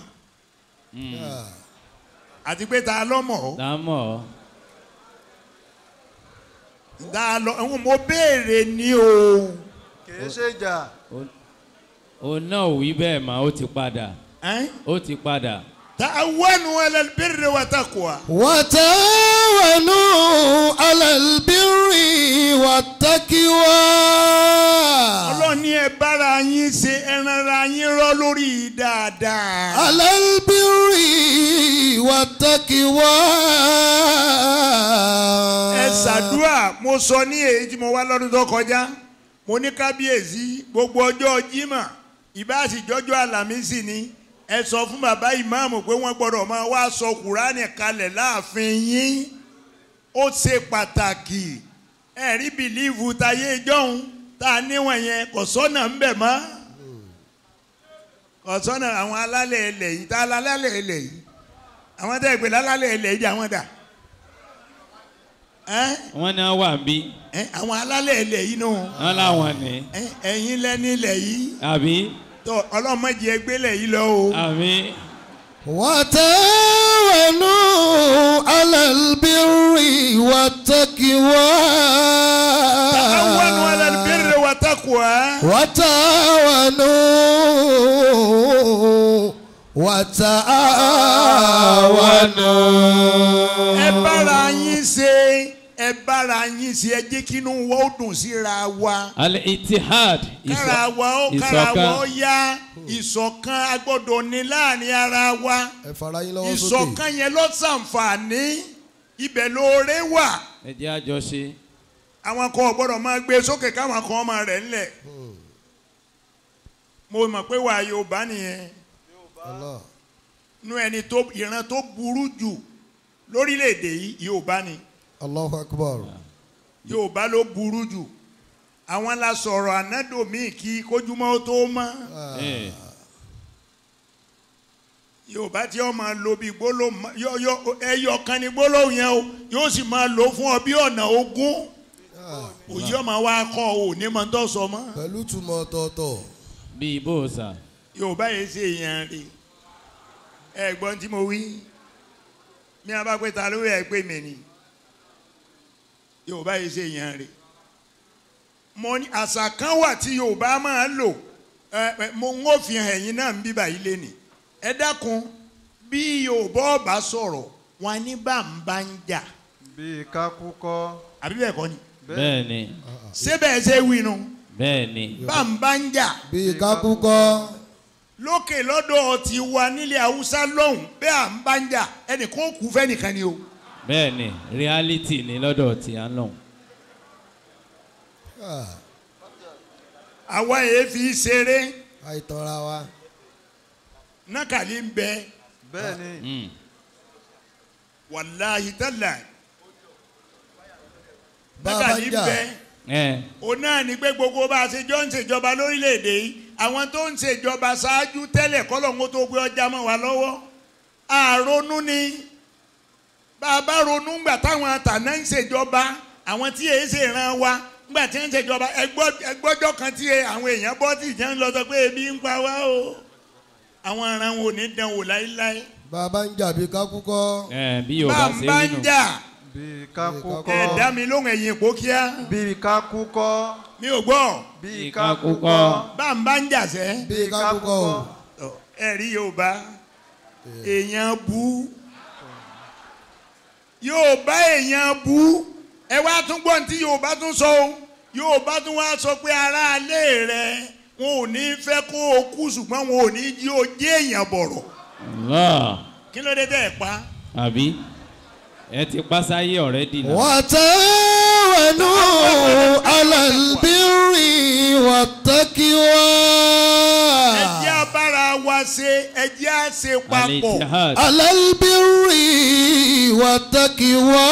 àti pé tá a lọ mọ̀ ọ́. Tá a mọ̀ ọ́. Tá a lọ mo béèrè ni o. Kì í ṣe ìjà. Òun náà wí bẹ́ẹ̀ mà ó ti padà. Ó ti padà. Ta'awanu 'alal birri wa taqwa. Wa ta'awanu 'alal birri wa taqwa. Ọlọ́run ní ẹ bára yín ṣe ẹ ràn ara yín rọ́ lórí dáadáa. 'Alal birri wa taqwa. Ẹ ṣàdúrà mo sọ ní èyí tí mo wá lọ́dún tó kọjá mo ní kábíyèsí gbogbo ọjọ́ Jímọ̀ ìbáàsì jọjọ́ Àlàmísì ni ẹ sọ fún bàbá ìmáàmù pé wọ́n gbọ́dọ̀ máa wá sọ Kùránì kalẹ̀ láàfin yín ó ṣe pàtàkì ẹ rí bìlíìfù tayé ìjọ́hun tá a níwọ̀n yẹn kò sọ́nà ń bẹ̀ mọ́ kò sọ́nà àwọn alálẹ̀ ilẹ̀ yìí tá a lálẹ́ ilẹ̀ yìí àwọn tẹ́ ìpè lálẹ́ ilẹ̀ yìí àwọn dà. Wọ́n náà wà bí. Àwọn alálẹ̀ ilẹ̀ yìí nù. Wọ́n láwọn ni. Ẹ̀yin lẹ́ni ilẹ̀ yìí. Àbí. Tọ́ ọlọ́mọdé ẹgbẹ́lẹ̀ yìí lọ o. Àmín. Wa ta'awanu 'alal birri wat-taqwa. Ta'awanu 'alal birri wat-taqwa. Wa ta'awanu wa ta'awanu. Ẹ bára yín ṣe ẹ bára yín ṣe ẹ jẹ́ kí inú wa ó dùn síra wa. Al-ittihad. Kára wa ó yá ìṣọ̀kan a gbọ́dọ̀ ní láàrin ara wa. Ẹ fara yín lọ́wọ́ sókè. Ìṣọ̀kan yẹn ló ṣàǹfààní ibẹ̀ lóore wà. Ẹ jẹ́ àjọṣe. Àwọn kan ò gbọ́dọ̀ máa gbé sókè káwọn kan máa rẹ̀ ńlẹ̀. Mo mọ̀ pé wà Yorùbá nìyẹn. Nú ẹni tó ìran tó burú jù lórílẹ̀‐èdè yìí Yorùbá ni. Allahu Akbar. Yorùbá ló burú jù àwọn la sọ̀rọ̀ ànádòmí kí kójúmọ́ tó mọ́. Yorùbá tí ó máa lo bí gbólóhùn ẹyọ kan ní gbólóhùn yẹn o yóò sì máa lò fún ọ bí ọ̀nà ogún òyì ọmọ wa kọ́ ò ní mọ̀ tó sọ mọ́. Pẹ̀lú túmọ̀ ọ̀tọ̀ọ̀tọ̀. Bí ibò sà. Yorùbá yìí ṣe èèyàn rè. Ẹ gbọ́n tí mo wí mi a bá pé ta ló yẹ pé mi ni Yorùbá yìí ṣe èèyàn rẹ̀. Mo ní àṣà kan wà tí Yorùbá máa ń lò ẹ mo ń ó fi hàn ẹ̀yin náà ń bí báyìí lénìí. Ẹ dákun bí Yorùbá ọba sọ̀rọ̀ wọn ní bá ń bá ń jà. Bí kakúkọ. Àbí bẹ́ẹ̀ kọ́ ni. Bẹ́ẹ̀ ni. Ṣé bẹ́ẹ̀ ṣe wí nu. Bẹ́ẹ̀ ni. Bá ń bá ń jà. Bí kakúkọ. Lókè lọ́dọ̀ ti wa nílẹ̀ Haúsá lọ́hùn bẹ́ẹ̀ à ń bá ń jà ẹnìkan ó kú fẹ́nìkan ni o. Bẹ́ẹ̀ ni reality ni lọ́dọ̀ ti à ń lọ́hùn. Àwa yẹn fi ṣeré. Àìtọ́ra wa. Nákàlí ń bẹ. Bẹ́ẹ̀ ni. Wàláhì tálà. Nákàlí ń bẹ. Òun náà ni pé gbogbo bá a ṣe jọ ń ṣèjọba lórílẹ̀‐èdè yìí àwọn tó ń ṣèjọba ṣáájú tẹ́lẹ̀ kọ́lọ́hún tó gbé ọjà mọ́ wa lọ́wọ́. Àrònú ni bá a bá ronú ńgbà táwọn àtàná ń ṣèjọba àwọn tí èyí ṣe ràn wa ńgbà tí ń ṣèjọba ẹgbọ́jọ́ kan tí àwọn èèyàn bọ́ tí ìjẹun lọ sọ pé ebi ń pa wá o. Àwọn aràn wo ní dán wò láéláé. Bàbá ń jà bí kákúkọ. Bí Yorùbá ṣe bá ń jà. Bí kakúkọ. Ẹ dá mi lóhùn ẹ̀yìn ìpó kíá. Bí kakúkọ. Mi ò gbọ́. Bí kakúkọ. Bá ń bá ń jà sẹ́. Bí kakúkọ. Ẹ rí Yorùbá èèyàn bú. Yorùbá èèyàn bú. Ẹ wá tún gbọ́n tí Yorùbá tún sọ o. Yorùbá tún wá sọ pé aráalé rẹ wọn ò ní fẹ́ kó o kú ṣùgbọ́n wọn ò ní jí o jẹ́ èèyàn bọ̀rọ̀. Allah. Kí ló dé tẹ́ ẹ pa. Àbí ẹ ti pa sáyé already náà. Wa ta'awanu 'alal birri wat-taqwa. Ẹ jẹ́ á bára wa ṣe ẹ jẹ́ á ṣe papọ̀. 'Alal birri wat-taqwa.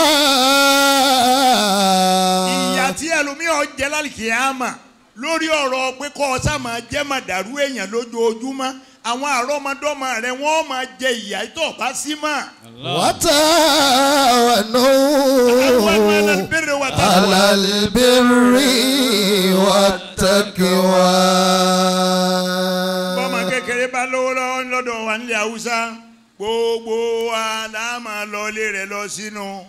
Ìyà tí ẹlòmíràn jẹ lálùkìyámà lórí ọ̀rọ̀ pé kọ́ ọ sá máa jẹ́ màdàrú èèyàn lójoojúmọ́ àwọn àrọ́mọdọ́mọ rẹ̀ wọ́n máa jẹ ìyà tó bá sí mọ́. Wa ta'awanu 'alal birri wat-taqwa. Bọ́mọ kékeré bá lówó lọ́dọ̀ wa nílẹ̀ Haúsá gbogbo wa la máa lọ ilé rẹ̀ lọ sínú.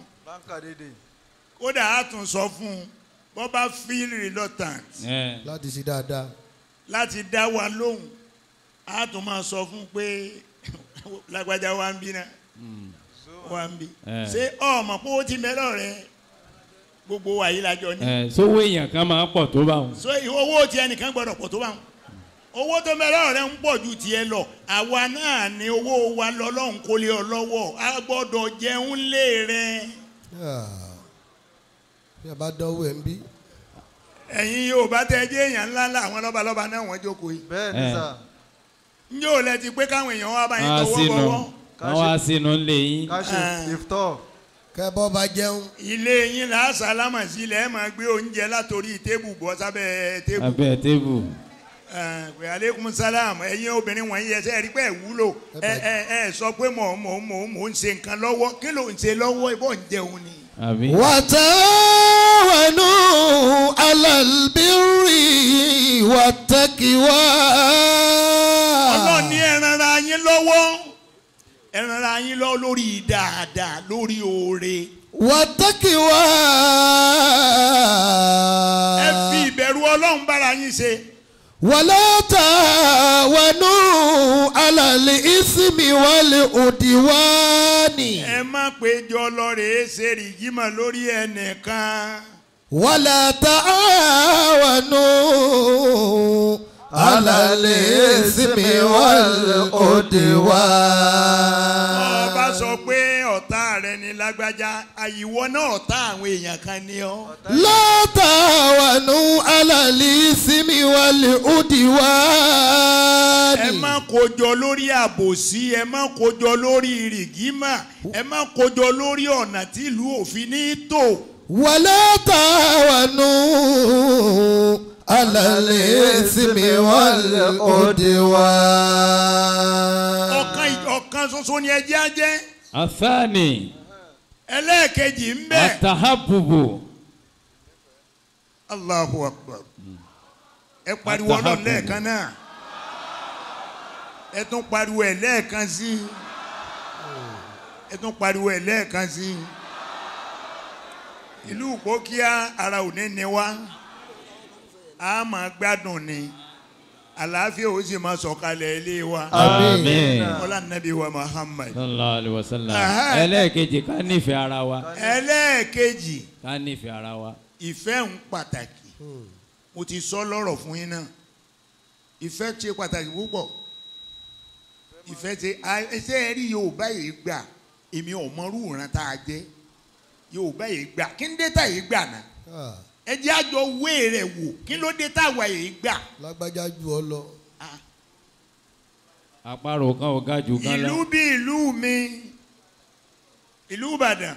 Kódà á tún sọ fún un bọ́ bá feel reluctant. Láti ṣe dáadáa. Láti dá wa lóhùn a tún máa sọ fún pé lágbájá wa ń bí náà wa ń bí. Ṣé ọmọ pé ó ti mẹ́lọ̀ rẹ gbogbo wa yìí lájọ ní. Sówó èèyàn kan máa pọ̀ tó bá wọn. So owó ti ẹnìkan gbọ́dọ̀ pọ̀ tó bá wọn. Owó tó mẹ́lọ̀ rẹ ń pọ̀ ju tiẹ̀ lọ àwa náà ni owó wa lọ́lọ́run kò lè ọ lọ́wọ́ a gbọ́dọ̀ jẹun lé rẹ. Bí a bá dánwó ẹ̀ ń bí. Ẹ̀yin Yorùbá tẹ jẹ́ èèyàn ńlá ńlá àwọn lọ́balọ́ba náà wọ́n jókòó yìí. Bẹ́ẹ̀ ni sà. Njẹ́ ò lẹ ti pé káwọn èèyàn wá bá yín tọwọ́ bọ̀wọ́. Wọ́n wá sínú ilé yín. Ká ṣe ìfitọ́. Kẹ́bọ́ bá jẹun. Ilé yín là á sálámà sí ilẹ̀ ẹ̀ máa gbé oúnjẹ látòrí tébù bọ́ sábẹ́ tébù. Abẹ́ tébù. Pé aleykum salam ẹ̀yin obìnrin wọ̀nyí ẹsẹ̀ rí pé ẹ̀ wúlò ẹ ẹ ẹ sọ pé mò ń ṣe nǹkan lọ́wọ́ kí ló ń ṣe lọ́wọ́ ìbọn ń jẹun ni. Wa ta'awanu 'alal birri wat-taqwa. Ọlọ́run ní ẹ ràn ara yín lọ́wọ́ ẹ ràn ara yín lọ́wọ́ lórí dáadáa lórí oore. Wat-taqwa. Ẹ fi ìbẹ̀rù Ọlọ́run bára yín ṣe. Wala ta'awanu 'alal ismi wal 'udwani. Ẹ má péjọ lọ́rẹ̀ẹ́ ṣe rìgímọ̀ lórí ẹnìkan. Wala ta'awanu 'alal ismi wal 'udwani. Ọba sọ pé ọ̀tá rẹ ni lágbájá àyíwọ náà ọ̀tá àwọn èèyàn kan ni ọ́. La ta'awanu 'alal ismi wal 'udwani. Ẹ má kójọ lórí àbòsí ẹ má kójọ lórí rìgímà ẹ má kójọ lórí ọ̀nà tí ìlú òfin ní tò. Wala ta'awanu 'alal ismi wal 'udwani. Ọ̀kan ṣoṣo ni ẹ jẹ́ á jẹ́. Athani. Ẹlẹ́ẹ̀kejì ń bẹ. Atahabubu. Allahu Akbar. Ẹ pariwo Ọlọ́run lẹ́ẹ̀kan náà. Ẹ tún pariwo ẹ̀ lẹ́ẹ̀kan sí i. Ẹ tún pariwo ẹ̀ lẹ́ẹ̀kan sí i. Ìlú Ìpókíà ara ò ní ní wá. A máa gbádùn ni. Àlàáfíà ó sì máa sọ̀kalẹ̀ ilé wa. Àmín. Ọlá nàbí wa Muhammad. Sallallahu alaihi wasallam. Ẹlẹ́ẹ̀kejì ká nífẹ̀ẹ́ ara wa. Ẹlẹ́ẹ̀kejì. Ká nífẹ̀ẹ́ ara wa. Ìfẹ́ ń pàtàkì. Mo ti sọ lọ́rọ̀ fún yín náà. Ìfẹ́ ṣe pàtàkì púpọ̀. Ìfẹ́ ṣe ẹsẹ̀ rí Yorùbá yìí gbà. Èmi ò mọrú ìran tá a jẹ́. Yorùbá yìí gbà. Kí ń dé tá yìí gbà náà? Ẹ jẹ́ àjọ wé rẹ̀ wò. Kí ló dé táwa yìí gbà? Lágbájá ju ọ lọ. Àparò kan ò ga jù kan lọ. Ìlú bí ìlú mi, ìlú Ìbàdàn.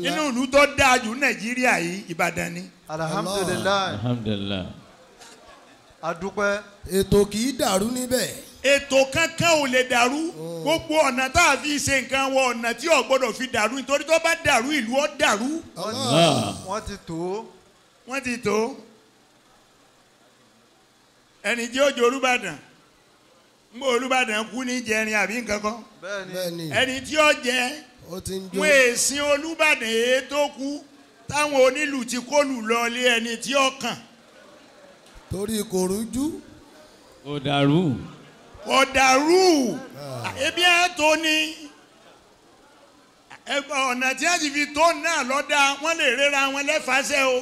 Inú ìlú tó dáa jù Nàìjíríà yìí, Ìbàdàn ni. Alhamdulillah. Alhamdulillah. Adúpẹ́. Ètò kì í dàrú níbẹ̀. Ètò kankan ò lè dàrú. Gbogbo ọ̀nà tá a fi ṣe nǹkan wọ ọ̀nà tí ò gbọ́dọ̀ fi dàrú nítorí tó bá dàrú ìlú ó dàrú. Wọ́n ti tó. Wọ́n ti tó. Ẹni tí ó jẹ Olúbàdàn, ń bọ Olúbàdàn kú ní jẹrin àbí nǹkan kan. Bẹ́ẹ̀ni. Ẹni tí ó jẹ wọ́n èsìn Olúbàdàn èyí tó kú táwọn onílù ti kólù lọ lé ẹni tí ó kàn. Torí kò rújú. Kò dàrú. Kò dàrú. Ebi á tó ní ọ̀nà tí a sì fi tó náà lọ́dà wọ́n lè ríra wọn lẹ́fàṣẹ́ o.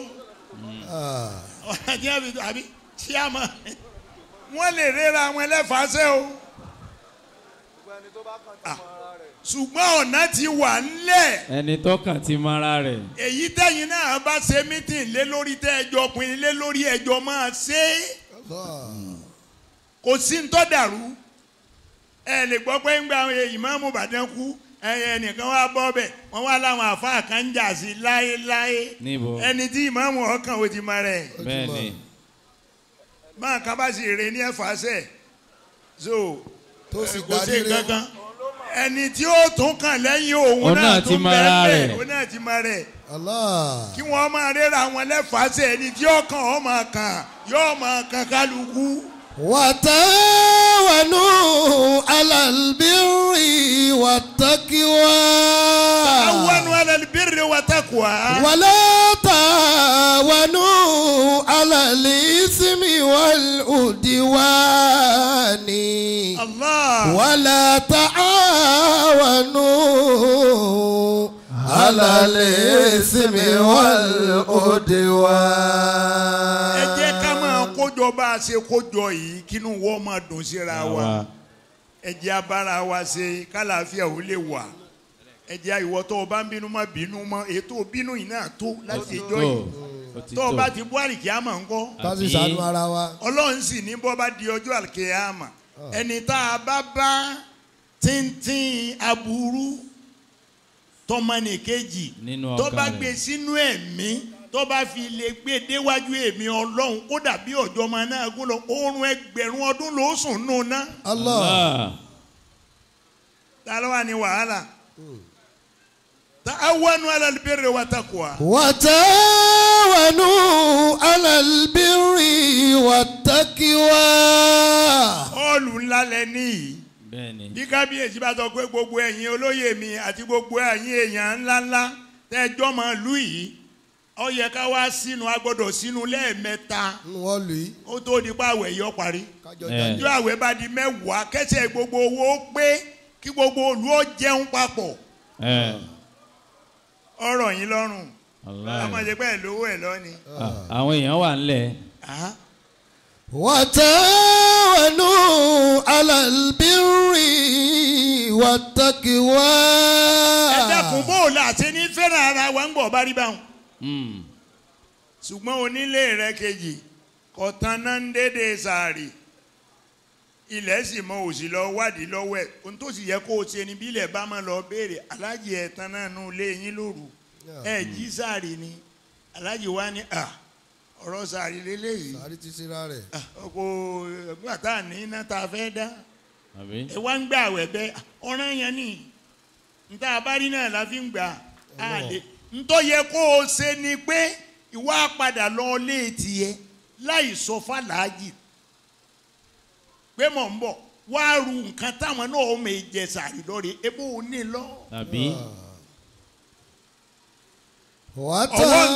Ọ̀nà tí a fi tó àbí tí a mọ̀ wọ́n lè ríra wọn lẹ́fàṣẹ́ o. Ṣùgbọ́n ọ̀nà ti wà ńlẹ̀. Ẹni tó kàn ti mara rẹ̀. Èyí tẹ̀yìn náà bá ṣe mítìn lé lórí tẹ́ ẹjọ́ pin lé lórí ẹjọ́ máa ṣe é. Kò sí ń tọ́ dàrú. Ẹ lè gbọ́ pé ń gba ìmáàmù Ìbàdàn kú ẹnìkan wá bọ́ bẹ̀ wọ́n wá láwọn àfáà kan ń jà sí láéláé. Ẹni tí ìmáàmù ọkàn ò ti mọ rẹ̀. Bẹ́ẹ̀ni. Máa kan bá sì rè ní ẹ̀fà sẹ̀ so tó sì kò sí kankan. Ẹni tí ó tún kàn lẹ́yìn òun náà tún bẹ́ẹ̀ òun náà ti mọ rẹ̀. Kí wọ́n máa ríra wọn lẹ́fàáṣẹ́ ẹni tí ó kàn ọ́ máa kàn yóò máa kàn kálukú. Watawanu alal birri wattaqwa. Ta'awanu alal birri wattaqwa. Wala ta'awanu alal ismi wal udwani. Allah. Wala ta'awanu alal ismi wal udwani. Ẹ jẹ́ ká máa kójọ bá a ṣe kójọ yìí kínú wọ́n máa dùn síra wa. Ẹ jẹ́ abára wa ṣe kálàáfíà ó lè wà. Ẹ jẹ́ ìwọ tó o bá ń bínú má bínú mọ́ ètò bínú yìí náà tó láti ìjọ yìí. Tó o bá ti bú àlìkíyàmà ńkọ́. Ká sì ṣàánú ara wa. Ọlọ́run sì ní bọ́ bá di ọjọ́ àlìkíyàmà. Ẹni tá a bá bá tíntín aburú tọmọnìkejì tó bá gbé sínú ẹ̀mí tó bá fi lè gbé déwájú èmi Ọlọ́run kódà bí ọjọ́ ọmọ náà gún lọ oorun ẹgbẹ̀rún ọdún ló sùn nù ná. Allah. Ta ló wà ní wàhálà? Ta'awanu alal birri wa taqwa. Wa ta'awanu alal birri wa taqwa. Ọ́ọ̀lù ńlá lẹ níyì. Bẹ́ẹ̀ni. Bí kábíyèsí bá sọ pé gbogbo ẹ̀yin olóyè mi àti gbogbo ẹ̀yin èèyàn ńláńlá tẹ́jọ́ máa lù yìí ó yẹ ká wá sínú a gbọ́dọ̀ sínú lẹ́ẹ̀mẹ́ta ó tó di pa àwẹ̀ yọ parí. Ìjọ àwẹ̀ bá di 10 kẹsẹ̀ gbogbo owó pé kí gbogbo olú ó jẹun papọ̀. Ọ̀rọ̀ yín lọ́rùn. Ọmọ ṣe pẹ́ lówó ẹ̀ lọ́ni. Àwọn èèyàn wà ńlẹ̀. Watawanu alal birri wattaqwa. Ẹ dákun bó o là ṣe ní fẹ́ràn ara wa ń bọ̀ bá rí báwọn. Ṣùgbọ́n onílé rẹ kejì kọ̀tán náà ń dédé sàárì ilẹ̀ sì mọ òsì lọ wádìí lọ́wọ́ ẹ̀ ohun tó sì yẹ kó o ṣe ni bí ilẹ̀ bá máa lọ béèrè aláàjì ẹ̀ tán náà nù lé yín lóru ẹ̀ jí sàárì ni aláàjì wa ni ọ̀rọ̀ sàárì lélẹ́yìí. Sàárì ti ṣera rẹ̀. Ọkọ̀ gbàtà ní iná tá a fẹ́ dá ẹ wá ń gbà wẹ̀ bẹ́ẹ̀ ọ̀ràn yẹn ni níta abárí náà la fi ń gbà á lè ntọ́ yẹ kó o ṣe ni pé ìwà padà lọ lé tiẹ̀ láì sọ fàlàájì pé mò ń bọ̀ Wá ru nǹkan táwọn náà ó mè jẹ sàrí lórí ebó ò ní lọ. Àbí. Ọwọ́ ń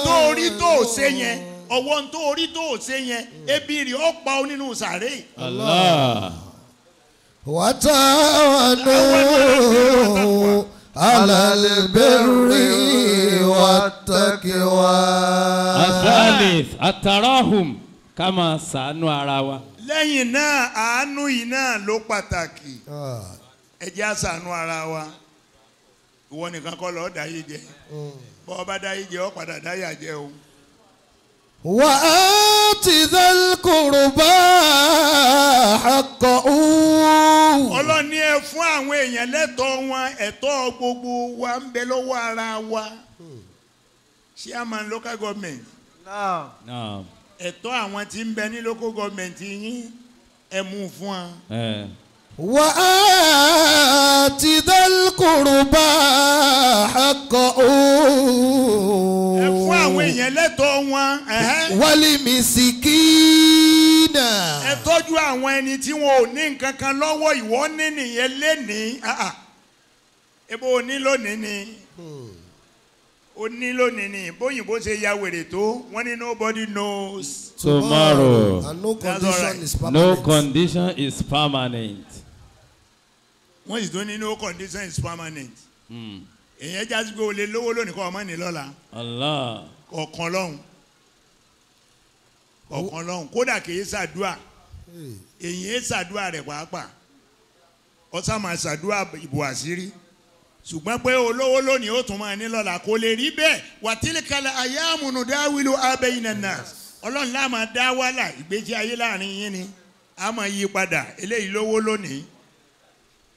tó orí tó ò ṣe yẹn, ọwọ́ ń tó orí tó ò ṣe yẹn, ebi rẹ̀ ó pa ọ nínú sàárè. Allah. وتعاونوا على البر والتقوى. Athalith atarahum ká máa ṣàánú ara wa. Lẹ́yìn náà àánú yìí náà ló pàtàkì. Ẹ jẹ́ á ṣàánú ara wa. Ìwọ nìkan kọ́ lọ́ọ́ dáyé jẹ. Bọ́ ọ bá dáyé jẹ, ọ padà dáyà jẹ o. وآت ذا القربى حقه. Ọlọ́run ní ẹ fún àwọn èèyàn lẹ́tọ̀ọ́ wọn, ẹ̀tọ́ gbogbo wa ń bẹ lọ́wọ́ ara wa. Chairman local government. Naam. Naam. Ẹ̀tọ́ àwọn tí ń bẹ ní local government yín ẹ mú fún wa. وآت ذا القربى حقه. Ẹ fún àwọn èèyàn lẹ́tọ̀ọ́ wọn. والمسكين. Ẹ tọ́jú àwọn ẹni tí wọn ò ní nǹkan kan lọ́wọ́, ìwọ ní nìyẹn lénìí. Ebo ò ní lónìí ni. Ó ní lónìí ni. Bóyìnbó ṣe ya wèrè tó, wọ́n ní nobody knows. Tomorrow. And no condition is permanent. No condition is permanent. Wọ́n sì tún ní no condition is permanent. Èyàn jásí pé o lè lówó lónìí kọ́ ọmọ ní lọ́la. Allah. Ọ̀kan lọ́hùn. Ọ̀kan lọ́hùn. Kódà kìí ṣàdúà. Èyàn ṣàdúà rẹ̀ pàápàá. Ọ̀sán máa ṣàdúà ìbò àṣírí. Ṣùgbọ́n pé olówó lónìí ó tún máa ní lọ́la kò lè rí bẹ́ẹ̀. Wàtílìkalẹ̀ ayáàmùnú dáwìlú abẹ́yìnà náà. Ọlọ́run lá máa dá wàhálà ìgbésí ayé láàrin yín ni. A máa yí padà. Eléyìí lówó lónìí.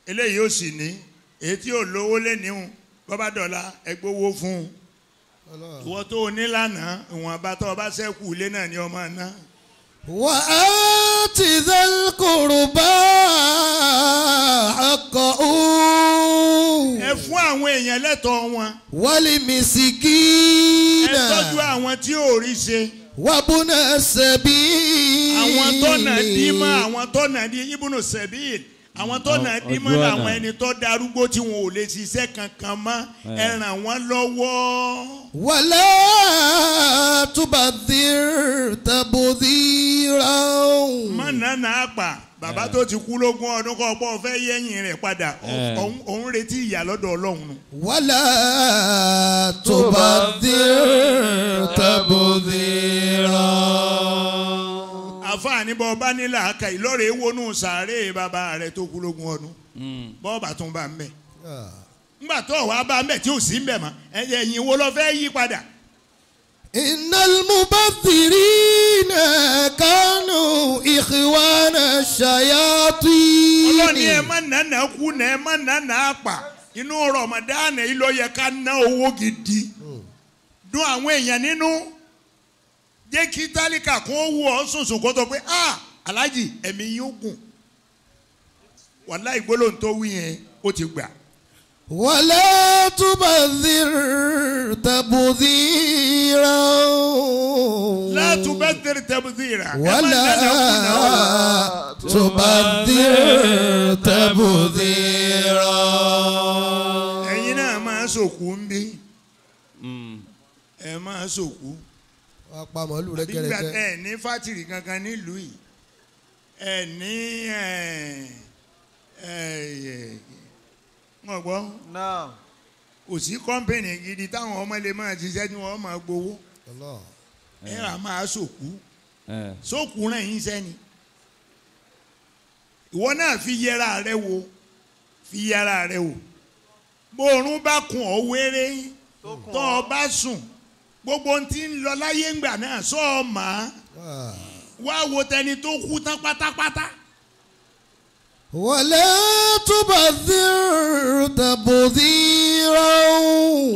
Eléyìí ó sì ní. Èyí tí ò lówó lénìí bọ́bá dọ̀la ẹ gbówó fún un. Ìwọ tó o ní lánàá ìwọ̀nba tó o bá ṣẹ́kù ilé náà ni ọmọ náà. وآت ذا القربى حقه. Ẹ fún àwọn èèyàn lẹ́tọ̀ọ́ wọn. والمسكين. Ẹ tọ́jú àwọn tí ò rí ṣe. وابن السبيل. Àwọn tọ́nà dí mọ́, àwọn tọ́nà dí ibùnú sẹ̀bíl. Àwọn tọ́nà dí mọ́ làwọn ẹni tó darúgbó tí wọn ò lè ṣiṣẹ́ kankan mọ́. Ẹ ràn wọ́n lọ́wọ́. ولا تبذر تبذيرا. Má nànà àpà bàbá tó ti kú lógún ọdún kọ́ ọ̀pọ̀ fẹ́ yẹ́yìn rẹ̀ padà òun retí ìyà lọ́dọ̀ Ọlọ́run nù. ولا تبذر تبذيرا. Àfààní bọ́ ọba nílà aka ìlọ́rẹ̀ wọnú sàárè bàbá rẹ̀ tó kú lógún ọdún bọ́ọ̀bà tún bá ń bẹ̀. Ńgbà tó wàá bá ń bẹ̀ tí ò sí ń bẹ̀ mọ́ ẹ̀yìn wo lọ fẹ́ yí padà. إن المبذرين كانوا إخوان الشياطين. Ọlọ́ni ẹ má nànà kú nà ẹ má nànà àpà inú Ramadan yìí ló yẹ ká ná owó gidi dùn àwọn èèyàn nínú jẹ́ kí tálíkà kó wù ọ́ sùnsùn kó tó pé ah aláàjì ẹ̀mí yín ó gùn wàláhì gbólóhùn tó wí yẹn ó ti gbà. ولا تبذر تبذيرا. لا تبذر تبذيرا. ولا تبذر تبذيرا. Ẹ̀yin náà máa sòkú ń bí. Ẹ máa sòkú. Wàá pa màálù rẹ kẹrẹkẹ. Ẹ ní fátìrì kankan nílùú yìí. Ẹ ní wọ́n gbọ́. Kò sí kọ́mpìnì gidi táwọn ọmọ lè máa ṣiṣẹ́ tí wọ́n máa gbowó. Ẹ rà máa sòkú. Sókú rẹ̀ yín sẹ́ni. Ìwọ náà fi yẹra rẹ wò. Fi yẹra rẹ wò. Bóorùn bá kun ọ́ wéré. Tọ́ ọ bá sùn. Gbogbo ohun tí ń lọ láyé ńgbà náà sọ ọ mà á. Wá wo tẹni tó kú tán pátápátá. ولا تبذر تبذيرا.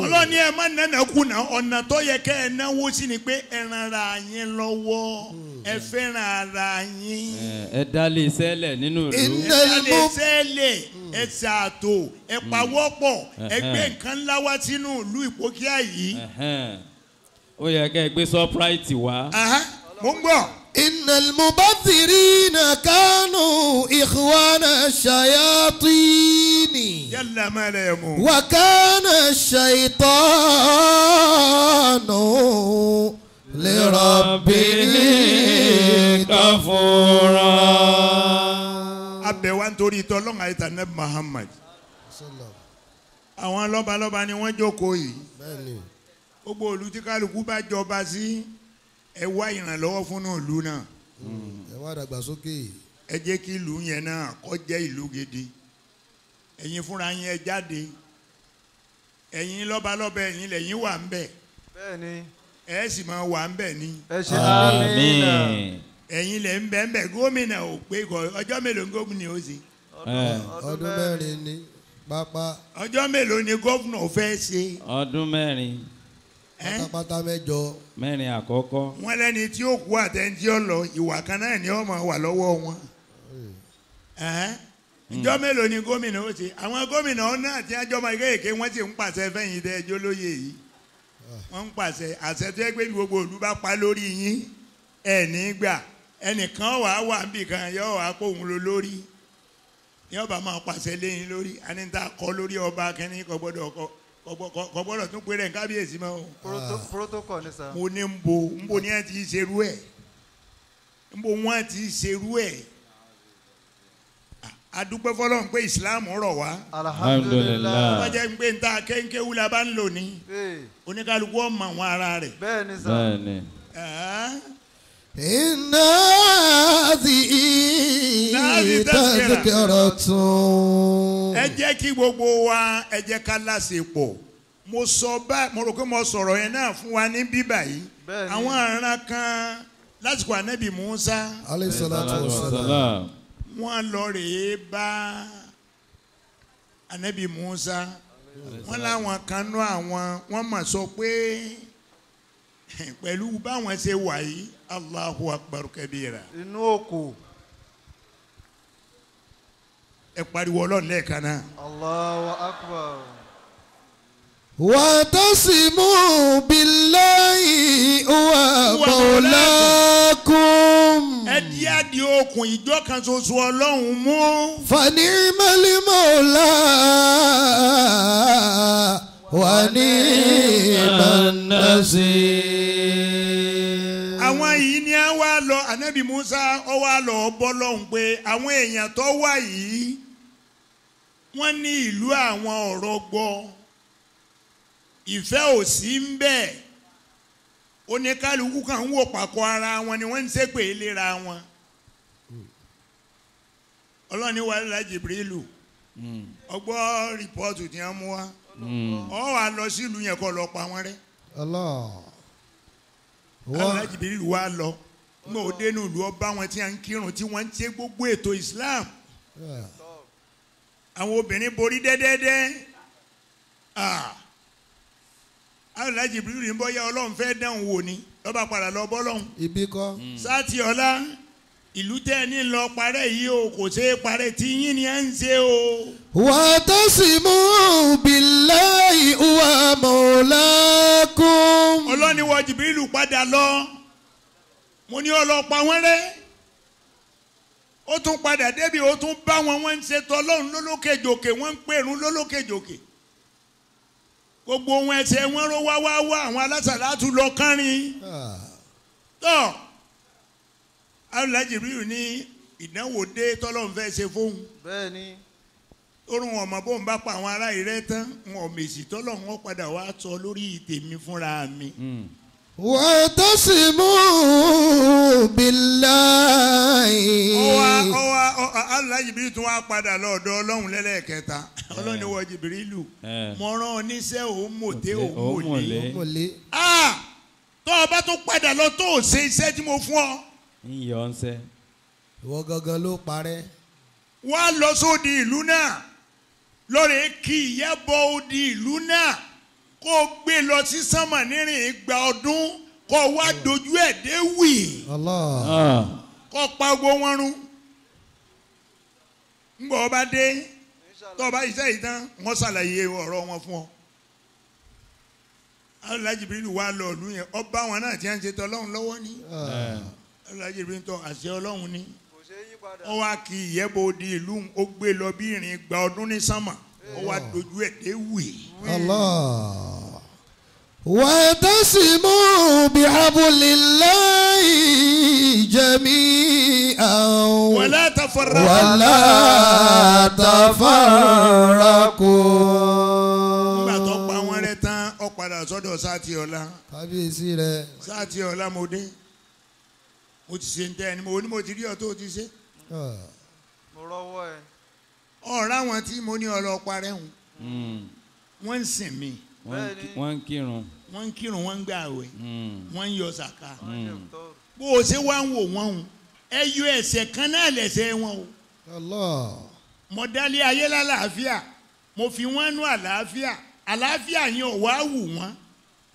Ọlọ́ni ẹ má nánà kùnà ọ̀nà tó yẹ kẹ́ ẹ náwó sí ni pé ẹ ran ara yín lọ́wọ́ ẹ fẹ́ràn ara yín. Ẹ dálé iṣẹ́ lẹ̀ nínú ìlú. Ẹ dálé iṣẹ́ lẹ̀ ẹ ṣàtò ẹ pawọ́pọ̀ ẹ gbé nǹkan ńlá wá sínú ìlú Ìpókíà yìí. Ó yẹ kẹ́ ẹ gbé sọ́práìtì wá. Mo ń gbọ́. إن المبذرين كانوا إخوان الشياطين. Jalla ma la yamu. وكان الشيطان لربه كفورا. Abẹ wa nítorí tọ́lọ́run àti tànẹ́bù Muhammad. Àwọn lọ́balọ́ba ni wọ́n jókòó yìí. Gbogbo ìlú tí kálukú bá jọba sí, ẹ wá ìrànlọ́wọ́ fún ìlú náà. Ẹ wá dàgbàsókè. Ẹ jẹ́ kí ìlú yẹn náà kó jẹ́ ìlú gidi. Ẹ̀yin fúnra yín ẹ jáde. Ẹ̀yin lọ́balọ́ba ẹ̀yin lẹ́yìn wà ń bẹ̀. Bẹ́ẹ̀ni. Ẹ sì máa wà ń bẹ̀ ni. Ẹ ṣe àmín. Ẹ̀yin lẹ̀ ń bẹ̀ ń bẹ̀ gómìnà ò pé ọjọ́ mélòó ni gómìnà ó ṣe. Ọdún mẹ́rin ni pápá. Ọjọ́ mélòó ni gómìnà fẹ́ ṣe. Ọdún mẹ́rin. Pátápátá mẹ́jọ. Mẹ́rin àkọ́kọ́. Wọ́n lẹ́ni tí ó kú àtẹni tí ó lọ ìwà kan náà ni ó máa wà lọ́wọ́ wọn. Ìjọ mélòó ni gómìnà ó ṣe? Àwọn gómìnà náà tí wọ́n jọmọ kéèké wọ́n sì ń pàṣẹ fẹ́yìn tẹ́ ẹjọ́ lóye yìí. Wọ́n ń pàṣẹ àṣẹ tó yẹ pé gbogbo ìlú bá pa lórí yín ẹ̀ ní gbà. Ẹnìkan wàá wà níbì kan yóò wá kó òun lọ lórí. Ní ọba máa pàṣẹ léyìn lórí anita kọ lórí ọba kínní kò gbọ́dọ̀ tún pé rẹ̀ kábíyèsí mọ́ o. Protocol ni sà. Mo ní ń bo ní ẹ ti ṣerú ẹ̀ ń bo wọ́n ti ṣerú ẹ̀. Adúpẹ́ fọlọ́run pé ìsìláàmù rọ̀ wá. Alhamdulillah. Wọ́n jẹ́ pé níta kéńkéwú la bá ń lò ní. Oníkálukú ọmọ àwọn ara rẹ̀. Bẹ́ẹ̀ni sà. Bẹ́ẹ̀ni. إن هذه تذكرة. Ẹ jẹ́ kí gbogbo wa ẹ jẹ́ ká láṣepọ̀. Mo sọ bá mo rò pé mo sọ̀rọ̀ yẹn náà fún wa ní bíbà yìí. Àwọn àrùn kan lásìkò ànábì Mùsá. Alayhi salatu wassalam. Wọ́n lọ rèé bá ànábì Mùsá. Wọ́n láwọn kan nú àwọn wọ́n mà sọ pé pẹ̀lú báwọn ṣe wà yìí Allahu Akbar kabira. Inú òkú. Ẹ pariwo Ọlọ́run lẹ́ẹ̀kan náà. Allahu Akbar. Wa'tasimu billahi huwa mawlakum. Ẹ di àdì okùn ìjọ kan ṣoṣo Ọlọ́run mú. Fani'mal mawla wa ni'man nasir. Àwọn yìí ni a wá lọ Ànábì Musa ó wá lọ bọ́ lọ́hùn pé àwọn èèyàn tó wà yìí wọ́n ní ìlú àwọn ọ̀rọ̀ gbọ́ ìfẹ́ ò sí ń bẹ̀ oníkálukú kan ń wò pàkó ara wọn ni wọ́n ń ṣépè léra wọn. Ọlọ́run ní wàhálà Jibrilu ọgbọ́ rìpọ́ọ̀tù tí wọ́n mú wá ọ wà lọ sílùú yẹn kọ́ lọ pa wọ́n rẹ́. Allah Jibrilu wá lọ ní òde ní ìlú ọba wọn tí wọ́n ń kírun tí wọ́n ń ṣe gbogbo ètò Islam. Àwọn obìnrin borí dẹ́dẹ́dẹ́. Allah Jibrilu ní bọ́yá Ọlọ́run fẹ́ dáhùn wò ni lọ́ba padà lọ bọ́lọ́hún. Ibi kọ́. Sáàtì ọ̀la ìlú tẹ́ ẹ ní lọ parẹ́ yìí o kò ṣeé parẹ́ tí yín ni à ń ṣe o. Wa'tasimu billahi huwa mawlakum. Ọlọ́ni wọ Jibrilu padà lọ mo ní ọlọ́pàá wọn rẹ́ ó tún padà débi ó tún bá wọn wọ́n ń ṣe tọ́lọ́run lólókèjòkè wọ́n ń pèrún lólókèjòkè gbogbo ohun ẹsẹ̀ wọn ró wá wá wá àwọn alásàlátù lọ kánrin tọ́ Alhaji Jibrilu ní ìdánwò dé tọ́lọ́run fẹ́ ṣe fóun. Bẹ́ẹ̀ni. Orun ọmọ bóun bá pa àwọn ará ìrẹ́ tán wọn ò mèsì tọ́lọ́run wọn padà wá sọ lórí tèmi fúnra mi. Wa'tasimu billahi. Ọwọ́ Alhaji Jibrilu tún wá padà lọ́dọ̀ Ọlọ́run lẹ́lẹ́kẹta. Ọlọ́run ni wọ́n Jibrilu. Mo rán ọ níṣẹ́ òun mòté òun mòlé. Tó o bá tún padà lọ tó o ṣe iṣẹ́ tí mo fún ọ. Ń yọ ń sẹ́. Ìwọ gangan ló parẹ́. Wá lọ sóde ìlú náà lọ́rẹ̀ kí ìyá bọ odi ìlú náà kó o gbé lọ sí sánmà nírìn igba ọdún kó o wá dojú ẹ̀ dé wì. Allah. Kó o pa gbogbo wọn run. Ńgbọ́ ọba dé tó o bá iṣẹ́ yìí tán wọ́n ṣàlàyé ọ̀rọ̀ wọn fún ọ. Alhaji Jibrilu wá lọ ìlú yẹn ọba wọn náà ti ń ṣe tọ́lọ́run lọ́wọ́ ni. Ọlọ́jì bí ń tọ́ àṣẹ Ọlọ́run ni. Ó wá kí ìyẹ́bó di ìlú ó gbé lọ bí ìrìn gba ọdún ní sánmà ó wá dojú ẹ̀ dé wì. Allah. Wa'tasimu bihablillahi jami'an. Wala tafarraqu. Wala tafarraqu. Nígbà tó pa wọ́n rẹ́ tán ó padà sọ́dọ̀ sáàtì ọ̀la. Kábíyèsí rẹ̀. Sáàtì ọ̀la mo dé. Mo ti ṣe ń tẹ́ ẹni mo ní mo ti rí ọ tó ti ṣe. Mo rọ́wọ́ ẹ. Ọ̀rọ̀ àwọn tí mo ní ọlọ́pàá rẹ̀ hùn. Wọ́n ń sìn mí. Wọ́n ń kírun. Wọ́n ń kírun, wọ́n ń gbà àwẹ̀. Wọ́n ń yọ sàká. Bó o ṣe wá ń wò wọ́n hùn. Ẹ yọ ẹsẹ̀ kan náà lẹ́sẹ̀ wọn o. Allah. Mo dálé ayé lálàáfíà. Mo fi wọ́n nú àlàáfíà. Àlàáfíà yẹn ò wá wù wọ́n.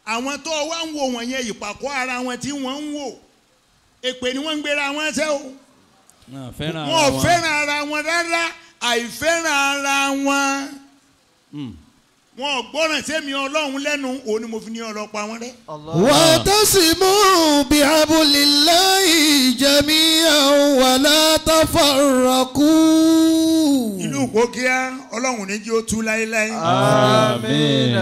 Àwọn tó wá ń wò wọ́n yẹn ìpàkọ́ ara wọn tí wọ́n ń wò. Èpè ni wọ́n ń gbéra wọn ṣẹ́ o. Wọn ò fẹ́ràn ara wọn rárá. Àìfẹ́ràn ara wọn. Wọn ò gbọ́ràn sẹ́mi Ọlọ́run lẹ́nu òun ni mo fi ní ọlọ́pàá wọn rẹ́. Wa'tasimu bihablillahi jami'an wala tafarraqu. Ìlú Ìpókíà Ọlọ́run ní jẹ́ ó tú láéláé. Àmín.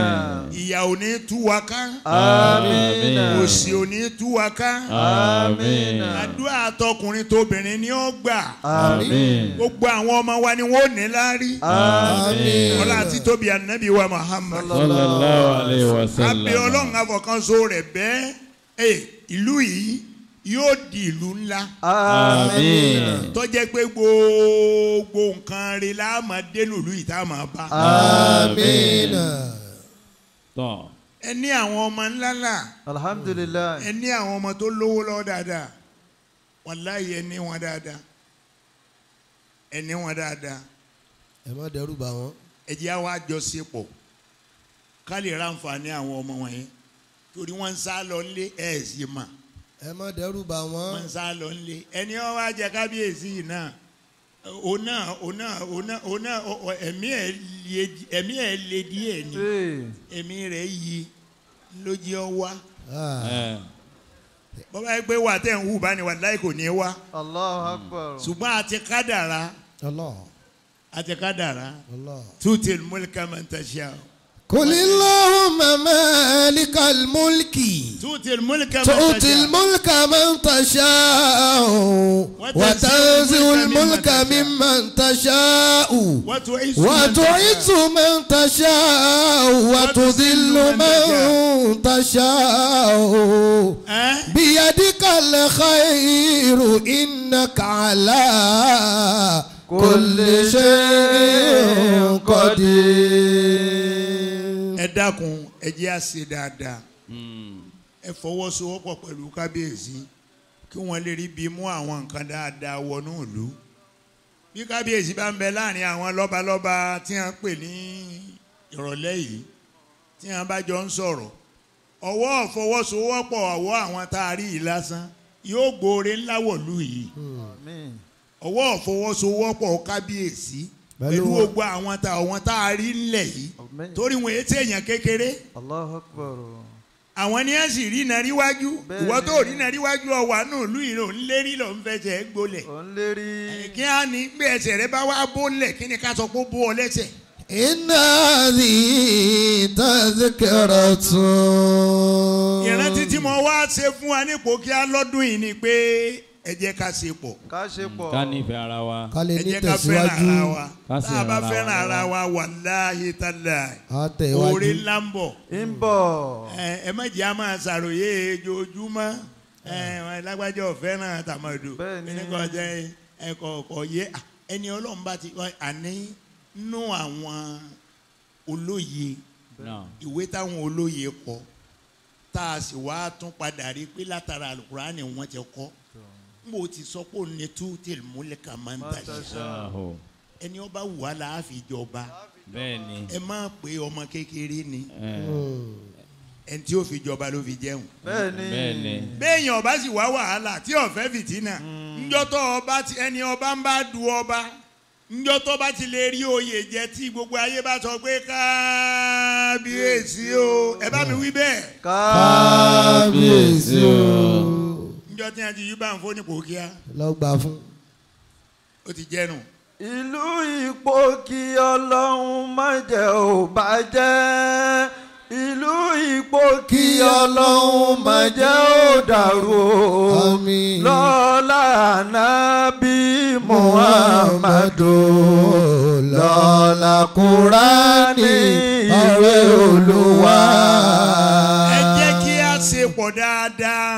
Ìyà ò ní tú wa ká. Àmín. Òṣì ò ní tú wa ká. Àmín. Àdúrà tọkùnrin tóbìnrin ni ó gbà. Àmín. Gbogbo àwọn ọmọ wa ni wọ́n ò ní láárí. Àmín. Ọlá àti tóbi ànábì wa Muhammad. Sallallahu alayhi wa sallam. Àbí Ọlọ́run afọ̀kanso rẹ̀ bẹ́ẹ̀ ìlú yìí yóò di ìlú ńlá. Àmín. Tó jẹ́ pé gbogbo nǹkan rẹ̀ la máa dé lùlú yìí tá a máa bá. Àmín. Tọ́. Ẹ ní àwọn ọmọ ńlá ńlá. Alhamdulillah. Ẹ ní àwọn ọmọ tó lówó lọ́wọ́ dáadáa. Wàláhì ẹ ní wọn dáadáa. Ẹ ní wọn dáadáa. Ẹ má dẹ́rù bà wọ́n. Ẹ jẹ́ àwa àjọṣepọ̀ ká lè ráǹfààní àwọn ọmọ wọ̀nyẹn torí wọ́n ń sá lọ nílé ẹ̀ sì mà. Ẹ má dẹ́rù bà wọ́n. Wọ́n ń sá lọ nílé ẹni wọ́n wá jẹ kábíyèsí yìí náà òun náà òun náà òun náà òun náà ẹ̀mí ẹ̀ le díẹ̀ ni ẹ̀mí rẹ̀ yí ló jẹ́ ọ wá. Bọ́lá yìí pé wà tẹ̀ ń hù bá ní wàláhì kò ní wá. Allahu Akbar. Ṣùgbọ́n àti kádàrá. Allah. Àti kádàrá. Allah. Tutil mulka man tasha. قل اللهم مالك الملك تؤتي الملك من تشاء وتنزع الملك ممن تشاء وتعز من تشاء وتذل من تشاء بيدك الخير إنك على كل شيء قدير. Ẹ dákun ẹ jẹ́ á ṣe dáadáa. Ẹ fọwọ́sowọ́pọ̀ pẹ̀lú kábíyèsí kí wọ́n lè rí bí mú àwọn nǹkan dáadáa wọnú ìlú. Bí kábíyèsí bá ń bẹ láàrin àwọn lọ́balọ́ba tí wọ́n pè ní ìrọ̀lẹ́ yìí tí wọ́n bá jọ ń sọ̀rọ̀ ọwọ́ fọwọ́sowọ́pọ̀ ọwọ́ àwọn tá a rí yìí lásán yóò gbóore ńlá wọ̀lú yìí. Ọwọ́ fọwọ́sowọ́pọ̀ kábíyèsí pẹ̀lú gbogbo àwọn tá a rí ńlẹ̀ yìí torí wọn ètí èèyàn kékeré. Allahu Akbar. Àwọn ni ẹ sì rí iná ríwájú ìwọ tó rí iná ríwájú ọwà náà lù yìí ló ń lérí ló ń fẹsẹ̀ gbolẹ̀. Kí á ní gbé ẹsẹ̀ rẹ bá wá bólẹ̀ kí ni ká sọ pé ó bó ọ lẹ́sẹ̀. Inna hadhihi tadhkiratun. Ìrántí tí mo wá ṣe fún wa ní Ìpókíà lọ́dún yìí ni pé ẹ jẹ́ ká ṣe pọ̀. Ká ṣe pọ̀. Ká nífẹ̀ẹ́ ara wa. Ká lè Ẹ ní jẹ́ ká fẹ́ràn tẹ̀síwájú. ara wa. Ká sì Tá a bá ràn ara wa fẹ́ràn ara lọ́wọ́. wa wàláhì tàláhì. Á tẹ̀wájú. Oore ńlá ń bọ̀. Ń bọ̀. Ẹ má jẹ́ a máa ṣàròyé ojoojúmọ́. Ẹ lágbájá ò fẹ́ràn tàmọ̀dò. Bẹ́ẹ̀ni. Ẹni kò jẹ́ ẹ kò yé ẹni Ọlọ́run bá ti àní nú àwọn olóye ìwé táwọn olóye kọ tá a sì wá tún padà rí pé látara Àlùkùránì wọ́n ti kọ́. Mo ti sọ pé òní tú tìlmúlẹ̀kà máa ń tàṣà ẹni ọba wà láàfin jọba. Bẹ́ẹ̀ni. Ẹ má pé ọmọ kékeré ni ẹni tí ó fi jọba ló fi jẹun. Bẹ́ẹ̀ni. Béèyàn ọba sì wá wàhálà tí ọ̀fẹ́ fìtínà ńjọ́ tó ọba ẹni ọba ń bá du ọba ńjọ́ tó bá ti lè rí oyè jẹ tí gbogbo ayé bá sọ pé kábíyèsí o ẹ bá mi wí bẹ́ẹ̀. Kábíyèsí o. Njọ́ tí wọ́n ti yí bá ń fọ́ ní pòkíà. Lọ gbà fún. Ó ti jẹ́nu. Ìlú Ìpókì Ọlọ́run má jẹ́ ó bàjẹ́. Ìlú Ìpókì Ọlọ́run má jẹ́ ó dàrú. Àmín. Lọ́lá Ànábì Muhammadu. Lọ́lá Kúránì ìwé Olúwa. Ẹ jẹ́ kí a ṣe pọ̀ dáadáa.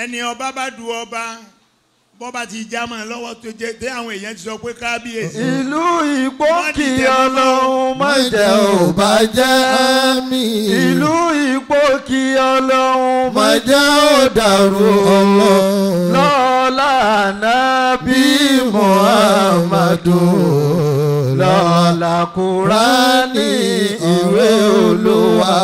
Ẹni ọba bá du ọba bọ́ba ti já mọ́ lọ́wọ́ tó jẹ́ tí àwọn èèyàn ti sọ pé kábíyèsí. Ìlú Ìpókì Ọlọ́run má jẹ́ ó bàjẹ́. Àmín. Ìlú Ìpókì Ọlọ́run má jẹ́ ó dàrú. Lọ́lá Ànábì Muhammadu. Lọ́lá Kúránì ìwé Olúwa.